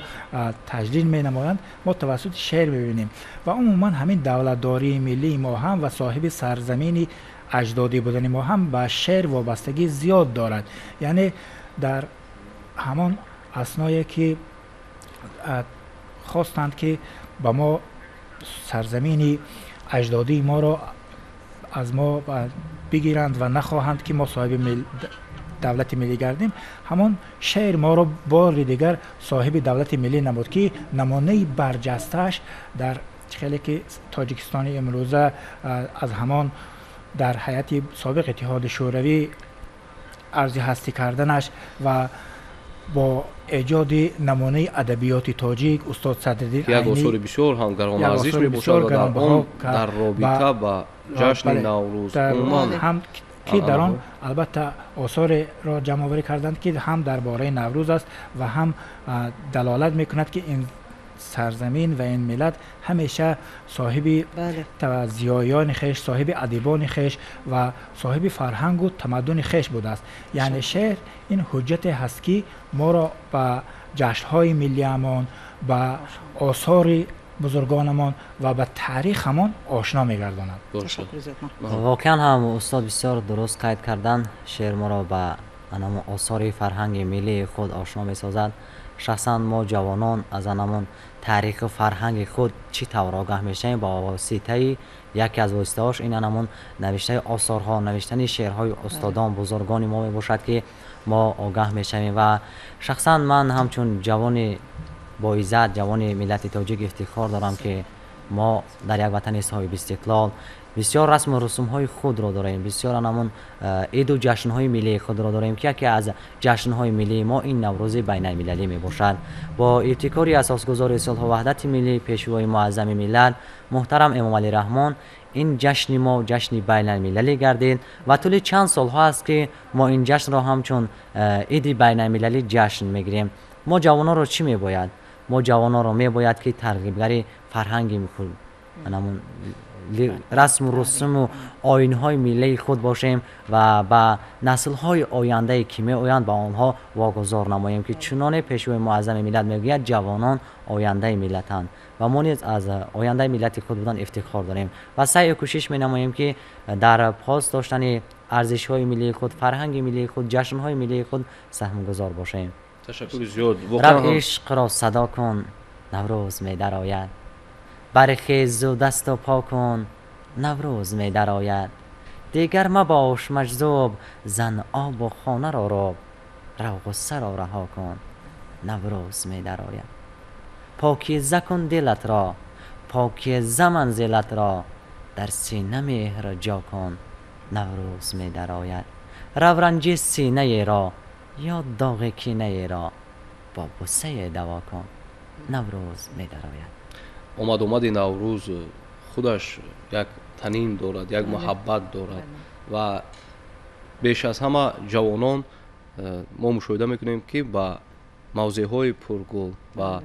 таҷлил менамоянд, мо тавассути шеър мебинем. Ва умуман ҳамин давлатдории миллии мо ҳам ва соҳиби сарзамини аҷдодӣ будани мо ҳам ба шеър вобастагӣ зиёд дорад. Яъне дар ҳамон асное ки хостанд ки ба мо сарзамини аҷдодии моро аз мо бигиранд ва нахоҳанд ки мо соҳиби давлати миллӣ гардем, ҳамон шеър моро бори дигар соҳиби давлати миллӣ намуд, ки намунаи барҷастааш дар хеле ки Тоҷикистони имрӯза аз ҳамон дар ҳайати собиқ Иттиҳоди Шӯравӣ арзи ҳастӣ карданаш ва бо эҷоди намунаи адабиёти тоҷик устод Садриддин Айнӣ, як осори бисёр ҳам гаронарзиш мебошад ва дар он дар робита ба ҷашни Наврӯз умуман ҳам ки дар он албатта осореро ҷамъоварӣ карданд, ки ҳам дар бораи Наврӯз аст ва ҳам далолат мекунад, ки ин сарзамин ва ин миллат ҳамеша соҳиби зиёиёни хеш, соҳиби адибони хеш ва соҳиби фарҳангу тамаддуни хеш будааст. Яъне шеър ин ҳуҷҷате ҳаст, ки моро ба ҷашнҳои миллиамон, ба осори бузургонамон ва ба таърихамон ошно мегардонад. Воқеан ҳам устод бисёр дуруст қайд кардан, шеър моро ба осори фарҳанги миллии худ ошно месозад. Шахсан мо ҷавонон аз анамон таъриху фарҳанги худ чӣ тавр огаҳ мешавем? Ба воситаи яке аз воситаҳош ин анамон навиштаи осорҳо, навиштани шеърҳои устодон, бузургони мо мебошад, ки мо огаҳ мешавем. Ва шахсан ман ҳамчун ҷавони боиззат, ҷавони миллати тоҷик ифтихор дорам, ки мо дар як ватани соҳибистиқлол бисёр расму русумҳои худро дорем, бисёр анамон иду ҷашнҳои миллии худро дорем, ки яке аз ҷашнҳои миллии мо ин Наврӯзи байналмилалӣ мебошад. Бо ибтикори асосгузори сулҳу ваҳдати миллӣ, пешвои муаззами миллат муҳтарам Эмомалӣ Раҳмон, ин ҷашни мо ҷашни байналмилалӣ гардид ва тӯли чанд солҳо аст, ки мо ин ҷашнро ҳамчун иди байналмилалӣ ҷашн мегирем. Мо ҷавононро чӣ мебояд? Мо ҷавононро мебояд, ки тарғибгари фарҳанги анамон расму русуму оинҳои миллии худ бошем ва ба наслҳои ояндае ки меоянд ба онҳо вогузор намоем, ки чуноне Пешвои муаззами миллат мегӯяд, ҷавонон ояндаи миллатанд ва мо низ аз ояндаи миллати худ будан ифтихор дорем ва саъю кӯшиш менамоем, ки дар пос доштани арзишҳои миллии худ, фарҳанги миллии худ, ҷашнҳои миллии худ саҳмгузор бошем. Ташаккури зиёд. Рав ишқро садо кун, Наврӯз медарояд. Бархезу дасту по кун, Наврӯз медарояд. Дигар мабош маҷзуб, зан обу хонаро роб, рав ғуссаро раҳо кун, Наврӯз медарояд. Покиза кун дилатро, покиза манзилатро, дар сина меҳр ҷо кун, Наврӯз медарояд. Рав ранҷи синаеро ё доғи кинаеро бо бусае даво кун, Наврӯз медарояд. Омад-омади Наврӯз худаш як танин дорад, як муҳаббат дорад ва беш аз ҳама ҷавонон мо мушоҳида мекунем, ки ба мавзеъҳои пургул, ба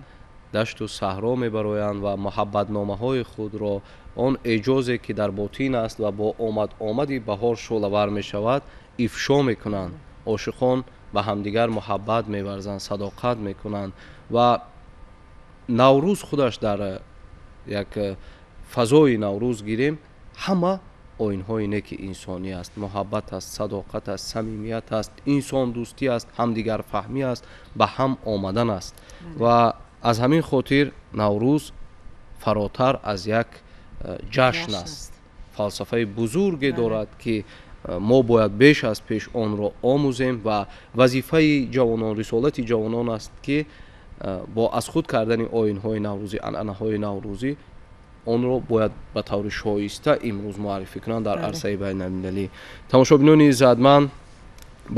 дашту саҳро мебароянд ва муҳаббатномаҳои худро, он эъҷозе ки дар ботин аст ва бо омад-омади баҳор шӯълавар мешавад, ифшо мекунанд. Ошиқон ба ҳамдигар муҳаббат меварзанд, садоқат мекунанд ва Наврӯз худаш дар як фазои Наврӯз гирем, ҳама оинҳои неки инсонӣ аст, муҳаббат аст, садоқат аст, самимият аст, инсондӯстӣ аст, ҳамдигарфаҳмӣ аст, ба ҳам омадан аст ва аз ҳамин хотир Наврӯз фаротар аз як ҷашн аст, фалсафаи бузурге дорад, ки мо бояд беш аз пеш онро омӯзем ва вазифаи ҷавонон, рисолати ҷавонон аст, ки бо аз худ кардани оинҳои наврӯзӣ, анъанаҳои наврӯзӣ онро бояд ба таври шоиста имрӯз муаррифӣ кунанд дар арсаи байналмилалӣ. Тамошобинони иззатманд,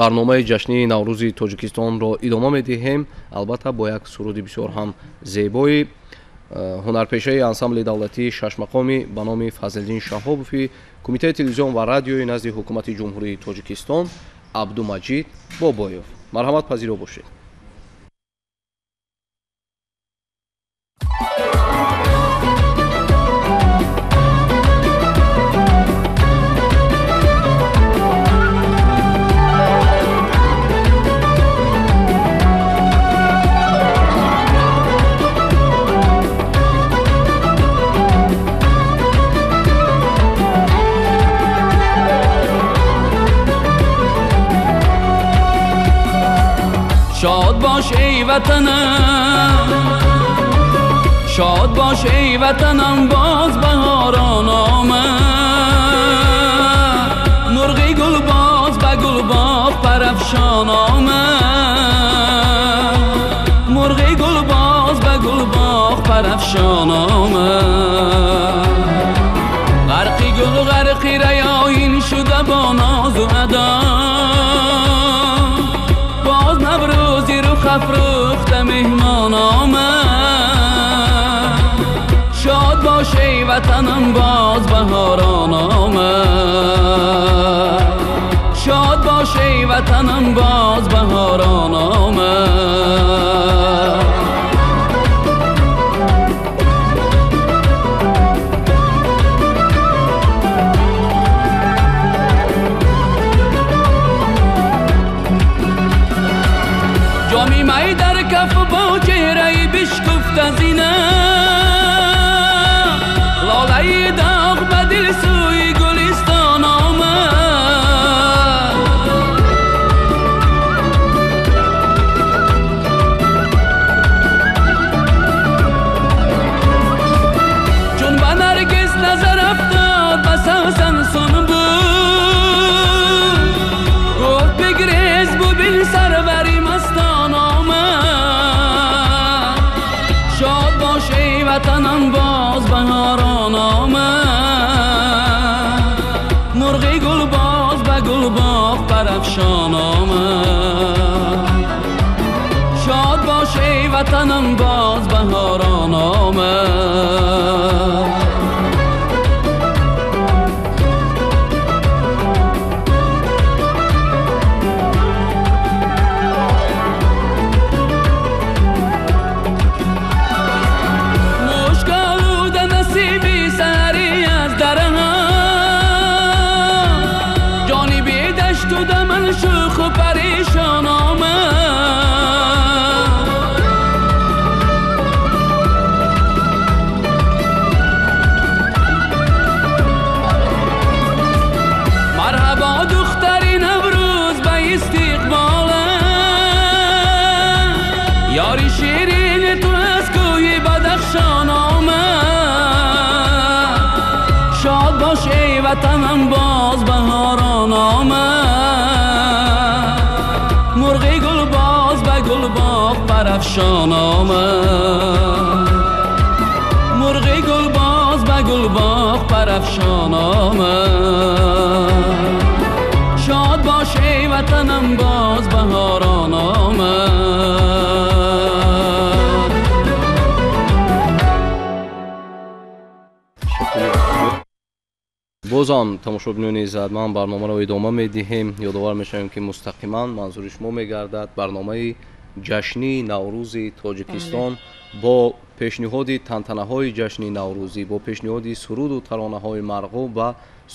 барномаи ҷашнии Наврӯзи Тоҷикистонро идома медиҳем, албатта бо як суруди бисёр ҳам зебои ҳунарпешаи ансамбли давлатии шашмақоми ба номи Фазлиддин Шаҳобови Кумитаи телевизион ва радиои назди Ҳукумати Ҷумҳурии Тоҷикистон Абдумаҷид Бобоев. Марҳамат, пазиро бошед. شاد باش ای وطنم، شاد باش ای وطنم، باز بهاران آمد. مرغی گل باز به گل باغ پرافشان آمد، مرغی گل باز به گل باغ پرافشان آمد. غرقی گل غرقی ریاحین شده با ناز و ادا، باز نوروزی رخ افروخته مهمان آمد. شاد باش ای وطنم، باز بهاران آمد. شاد باش ای وطنم، باز بهاران آمد. جامی می در کف با چهره بشکفته زینه، لاله داغ به دل سوی گلستان آمد. چون به نرگس نظر افتاد به سوسن سنبول، گفت بگریز ببین سروری مستان آمد. شاد باش ای وطنم، باز بهاران آمد. مرغی گل باز به گل باغ پرافشان آمد. شاد باش ای وطنم، باز بهاران آمد. Ёри ширини ту аз кӯҳи Бадахшон омад. Шод бош эй ватанам, боз баҳорон омад. Мурғи гулбоз ба гулбоғ парафшон омад. Мурғи гулбоз ба гулбоғ парафшон омад. Шод бош эй ватанам, боз баҳорон омад. Бозам тамошобинони иззатманд, барномаро идома медиҳем. Ёдовар мешавем, ки мустақиман манзури шумо мегардад барномаи ҷашнии Наврӯзи Тоҷикистон бо пешниҳоди тантанаҳои ҷашни наврӯзӣ, бо пешниҳоди суруду таронаҳои марғуб ва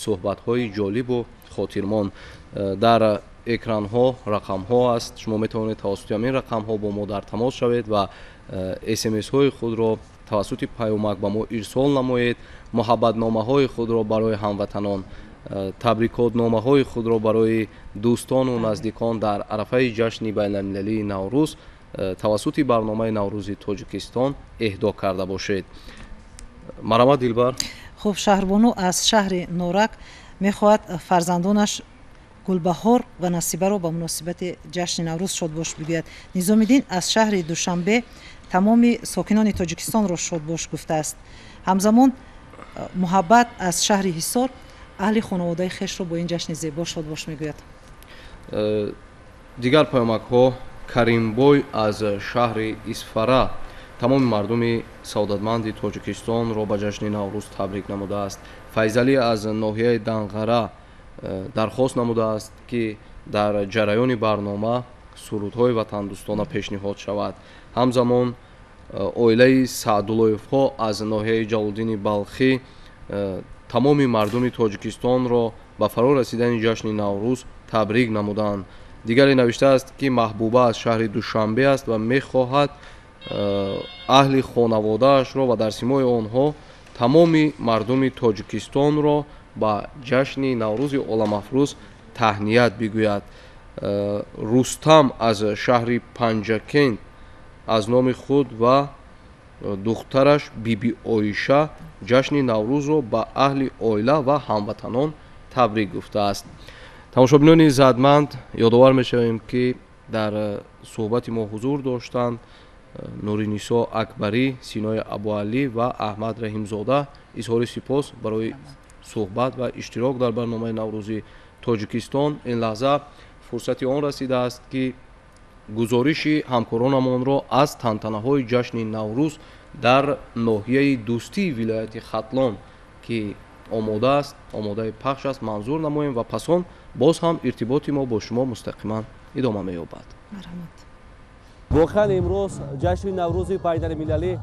суҳбатҳои ҷолибу хотирмон. Дар экранҳо рақамҳо аст, шумо метавонед тавассути ҳамин рақамҳо бо мо дар тамос шавед ва смсҳои худро тавассути паёмак ба мо ирсол намоед, муҳаббатномаҳои худро барои ҳамватанон, табрикотномаҳои худро барои дӯстону наздикон дар арафаи ҷашни байналмилалии Наврӯз тавассути барномаи Наврӯзи Тоҷикистон эҳдо карда бошед. Марҳамат, Дилбар. Хуб, Шаҳрбону аз шаҳри Норак мехоҳад фарзандонаш Гулбаҳор ва Насибаро ба муносибати ҷашни Наврӯз шодбош бигӯяд. Низомиддин аз шаҳри Душанбе тамоми сокинони Тоҷикистонро шодбош гуфтааст. Ҳамзамон Муҳаббат аз шаҳри Ҳисор аҳли хонаводаи хешро бо ин ҷашни зебо шодбош мегӯяд. Дигар паёмакҳо: Каримбой аз шаҳри Исфара тамоми мардуми саодатманди Тоҷикистонро ба ҷашни Наврӯз табрик намудааст. Файзалӣ аз ноҳияи Данғара дархост намудааст, ки дар ҷараёни барнома сурудҳои ватандӯстона пешниҳод шавад. Ҳамзамон оилаи Саъдуллоевҳо аз ноҳияи Ҷалолиддини Балхӣ тамоми мардуми Тоҷикистонро ба фаро расидани ҷашни Наврӯз табрик намуданд. Дигаре навиштааст, ки Маҳбуба аз шаҳри Душанбе аст ва мехоҳад аҳли хонаводаашро ва дар симои онҳо тамоми мардуми Тоҷикистонро ба ҷашни Наврӯзи оламафрӯз таҳният бигӯяд. Рустам аз шаҳри Панҷакент аз номи худ ва духтараш Биби Оиша ҷашни Наврӯзро ба аҳли оила ва ҳамватанон табрик гуфтааст. Тамошобинони иззатманд, ёдовар мешавем, ки дар суҳбати мо ҳузур доштанд Нуринисо Акбарӣ, Синои Абуалӣ ва Аҳмад Раҳимзода. Изҳори сипос барои суҳбат ва иштирок дар барномаи Наврӯзи Тоҷикистон. Ин лаҳза фурсати он расидааст, ки гузориши ҳамкоронамонро аз тантанаҳои ҷашни Наврӯз дар ноҳияи Дӯстии вилояти Хатлон, ки омода аст, омодаи пахш аст, манзур намоем ва пас он боз ҳам иртиботи мо бо шумо мустақиман идома меёбад. Воқеан имрӯз ҷашни Наврӯзи байналмилалӣ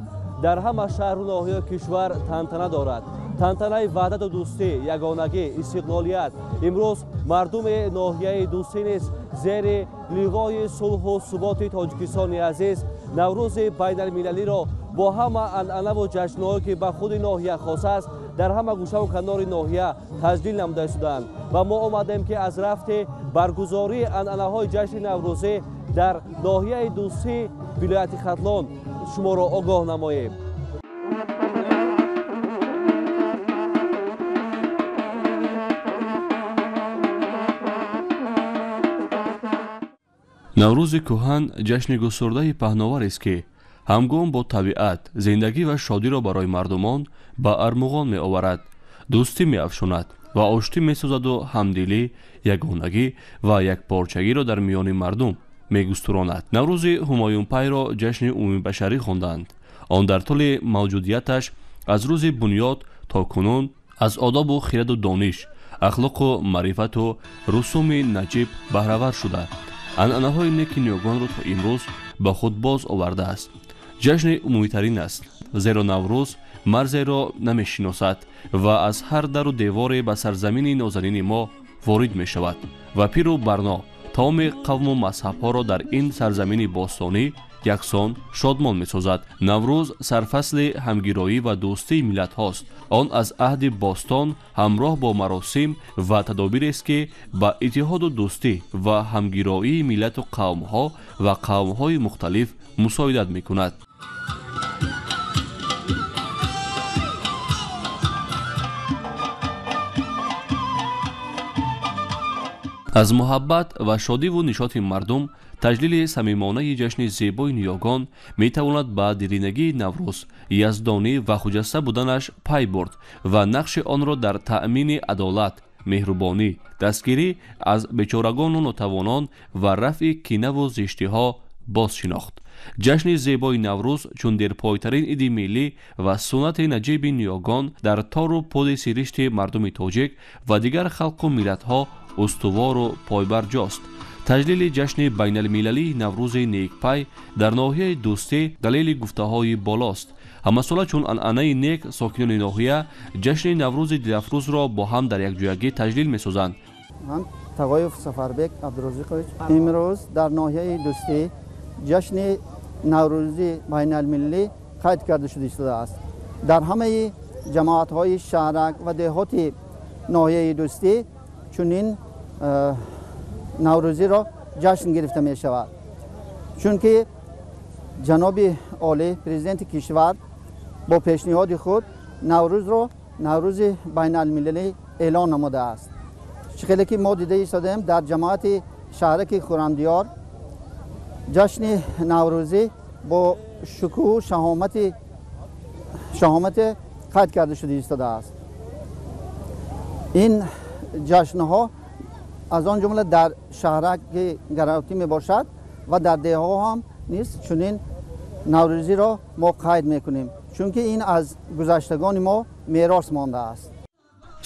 дар ҳама шаҳру ноҳияи кишвар тантана дорад. Тантанаи ваҳдату дӯстӣ, ягонагӣ, истиқлолият. Имрӯз мардуми ноҳияи Дӯстӣ низ зери ливои сулҳу суботи Тоҷикистони азиз Наврӯзи байналмилалиро бо ҳама анъанаву ҷашнҳое, ки ба худи ноҳия хос аст, дар ҳама гӯшаву канори ноҳия таҷлил намуда шуданд. Ва мо омадем, ки аз рафти баргузории анъанаҳои ҷашни наврӯзӣ дар ноҳияи Дӯстӣ вилояти Хатлон шуморо огоҳ намоем. Наврӯзи кӯҳан ҷашни густурдаи паҳноварест, ки ҳамгом бо табиат зиндагӣ ва шодиро барои мардумон ба армуғон меоварад, дӯстӣ меафшонад ва оштӣ месозаду ҳамдилӣ, ягонагӣ ва якпорчагиро дар миёни мардум мегустуронад. Наврӯзи ҳумоюнпайро ҷашни умумибашарӣ хонданд. Он дар тӯли мавҷудияташ аз рӯзи бунёд то кунун аз одобу хираду дониш, ахлоқу маърифату русуми наҷиб баҳравар шуда, анъанаҳои неки ниёгонро то имрӯз ба худ боз овардааст. Ҷашни умумитарин аст, зеро Наврӯз марзеро намешиносад ва аз ҳар дару деворе ба сарзамини нозанини мо ворид мешавад ва пиру барно тамоми қавму мазҳабҳоро дар ин сарзамини бостонӣ яксон шодмон месозад. Наврӯз сарфасли ҳамгироӣ ва дӯстии миллатҳост. Он аз аҳди бостон ҳамроҳ бо маросим ва тадобирест, ки ба иттиҳоду дӯстӣ ва ҳамгироии миллату қавмҳо ва қавмҳои мухталиф мусоидат мекунад. Аз муҳаббат ва шодиву нишоти мардум таҷлили самимонаи ҷашни зебои ниёгон метавонад ба диринагии Наврӯз, яздонӣ ва хуҷаста буданаш пай бурд ва нақши онро дар таъмини адолат, меҳрубонӣ, дастгирӣ аз бечорагону нотавонон ва рафъи кинаву зиштиҳо боз шинохт. Ҷашни зебои Наврӯз чун дерпойтарин иди миллӣ ва суннати наҷиби ниёгон дар тору пуди сиришти мардуми тоҷик ва дигар халқу миллатҳо устувору пойбарҷост. Таҷлили ҷашни байналмилалии Наврӯзи некпай дар ноҳияи Дӯстӣ далели гуфтаҳои болост. Ҳамасола чун анъанаи нек сокинони ноҳия ҷашни Наврӯзи дилафрӯзро бо ҳам дар якҷоягӣ таҷлил месозанд. Ман Тағоев Сафарбек Абдурозиқович, имрӯз дар ноҳияи Дӯстӣ ҷашни Наврӯзи байналмилалӣ қайд карда шуда истодааст. Дар ҳамаи ҷамоатҳои шаҳрак ва деҳоти ноҳияи Дӯстӣ чунин наврӯзиро ҷашн гирифта мешавад, чунки ҷаноби олӣ президенти кишвар бо пешниҳоди худ Наврӯзро Наврӯзи байналмилалӣ эълон намудааст. Чӣ хеле ки мо дида истодаем, дар ҷамоати шаҳраки Хӯрамдиёр ҷашни наврӯзӣ бо шукӯҳу шаҳомате қайд карда шуда истодааст. Ин ҷашнҳо аз он ҷумла дар шаҳраки Гаравтӣ мебошад ва дар деҳҳо ҳам низ чунин наврӯзиро мо қайд мекунем, чунки ин аз гузаштагони мо мерос мондааст.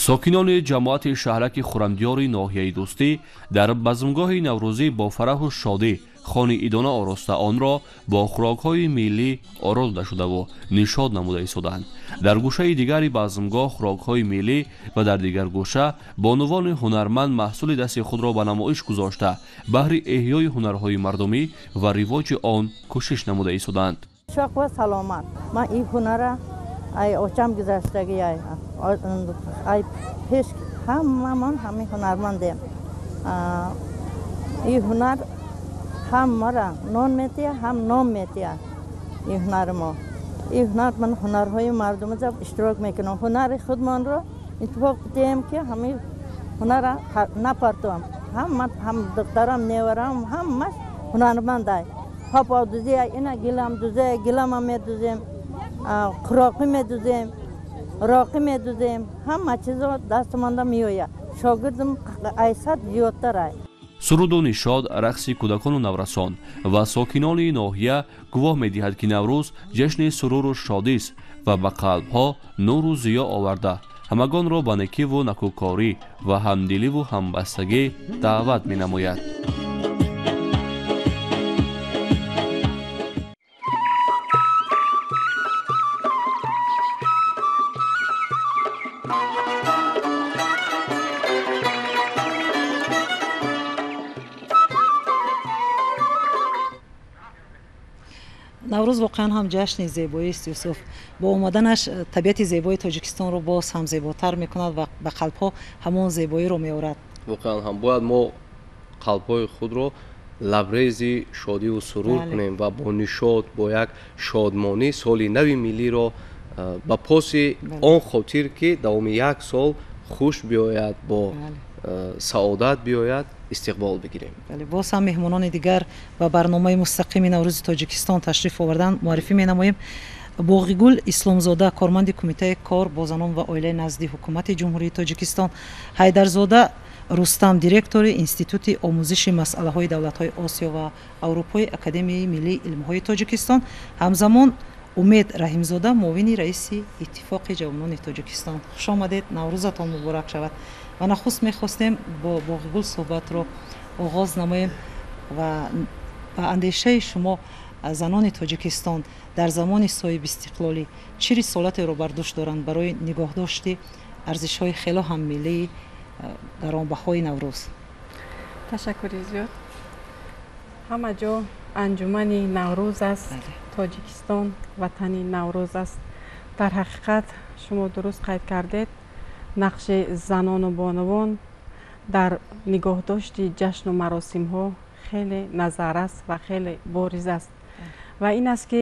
Сокинони ҷамоати шаҳраки Хӯрамдиёри ноҳияи Дӯстӣ дар базмгоҳи наврӯзӣ бо фараҳу шодӣ хони идона ороста онро бо хӯрокҳои миллӣ оро дода шудаву нишод намуда истодаанд. Дар гӯшаи дигари базмгоҳ хӯрокҳои миллӣ ва дар дигар гӯша бонувони ҳунарманд маҳсули дасти худро ба намоиш гузошта баҳри эҳёи ҳунарҳои мардумӣ ва ривоҷи он кӯшиш намуда истодаанд. Шоқ ва саломат. Ман ин ҳунара ай очам гузаштагӣ, ай пеш ҳамамон ҳамин ҳунармандем. Ин ҳунар ҳам мара нон метия, ҳам ном метия. Ин ҳунари мо, ин ҳунар ман ҳунарҳои мардумиро иштирок мекунам. Ҳунари худмонро интифоқ диҳем, ки ҳамин ҳунара напартоам. Ҳам духтарам, неварам ҳамаш ҳунармандай. Паподузӣ, ина гиламдузӣ, гилама медузем, қуроқӣ медузем, роқӣ медузем, ҳама чизо дастмонда меояд. Шогирдам айсад зиёдтар ай. Суруду нишод, рақси кӯдакону наврасон ва сокинони ноҳия гувоҳ медиҳад, ки Наврӯз ҷашни суруру шодист ва ба қалбҳо нуру зиё оварда ҳамагонро ба некиву накӯкорӣ ва ҳамдиливу ҳамбастагӣ даъват менамояд. Наврӯз воқеан ҳам ҷашни зебоист, Юсуф. Бо омаданаш табиати зебои Тоҷикистонро боз ҳам зеботар мекунад ва ба қалбҳо ҳамон зебоиро меорад. Воқеан ҳам бояд мо қалбҳои худро лабрези шодиву сурур кунем ва бо нишод, бо як шодмонӣ соли нави миллиро ба поси он хотир, ки давоми як сол хуш биёяд, бо саодат биёяд, истиқбол бигирем. Боз ҳам меҳмонони дигар ба барномаи мустақими Наврӯзи Тоҷикистон ташриф овардан муаррифӣ менамоем. Боғигул Исломзода, корманди Кумитаи кор бо занон ва оилаи назди Ҳукумати Ҷумҳурии Тоҷикистон, Ҳайдарзода Рустам, директори Институти омӯзиши масъалаҳои давлатҳои Осиё ва Аврупои Академияи миллии илмҳои Тоҷикистон, ҳамзамон Умед Раҳимзода, муовини раиси Иттифоқи ҷавонони Тоҷикистон. Хуш омадед, Наврӯзатон муборак шавад. Ва нахуст мехостем бо Боғигул суҳбатро оғоз намоем ва ба андешаи шумо занони Тоҷикистон дар замони соҳибистиқлолӣ чӣ рисолатеро бар дӯш доранд барои нигоҳдошти арзишҳои хело ҳам миллии гаронбаҳои Наврӯз? Ташаккури зиёд. Ҳама ҷо Анҷумани Наврӯз аст. Тоҷикистон ватани Наврӯз аст. Дар ҳақиқат, шумо дуруст қайд кардед, нақши занону бонувон дар нигоҳдошти ҷашну маросимҳо хеле назаррас ва хеле бориз аст ва ин аст ки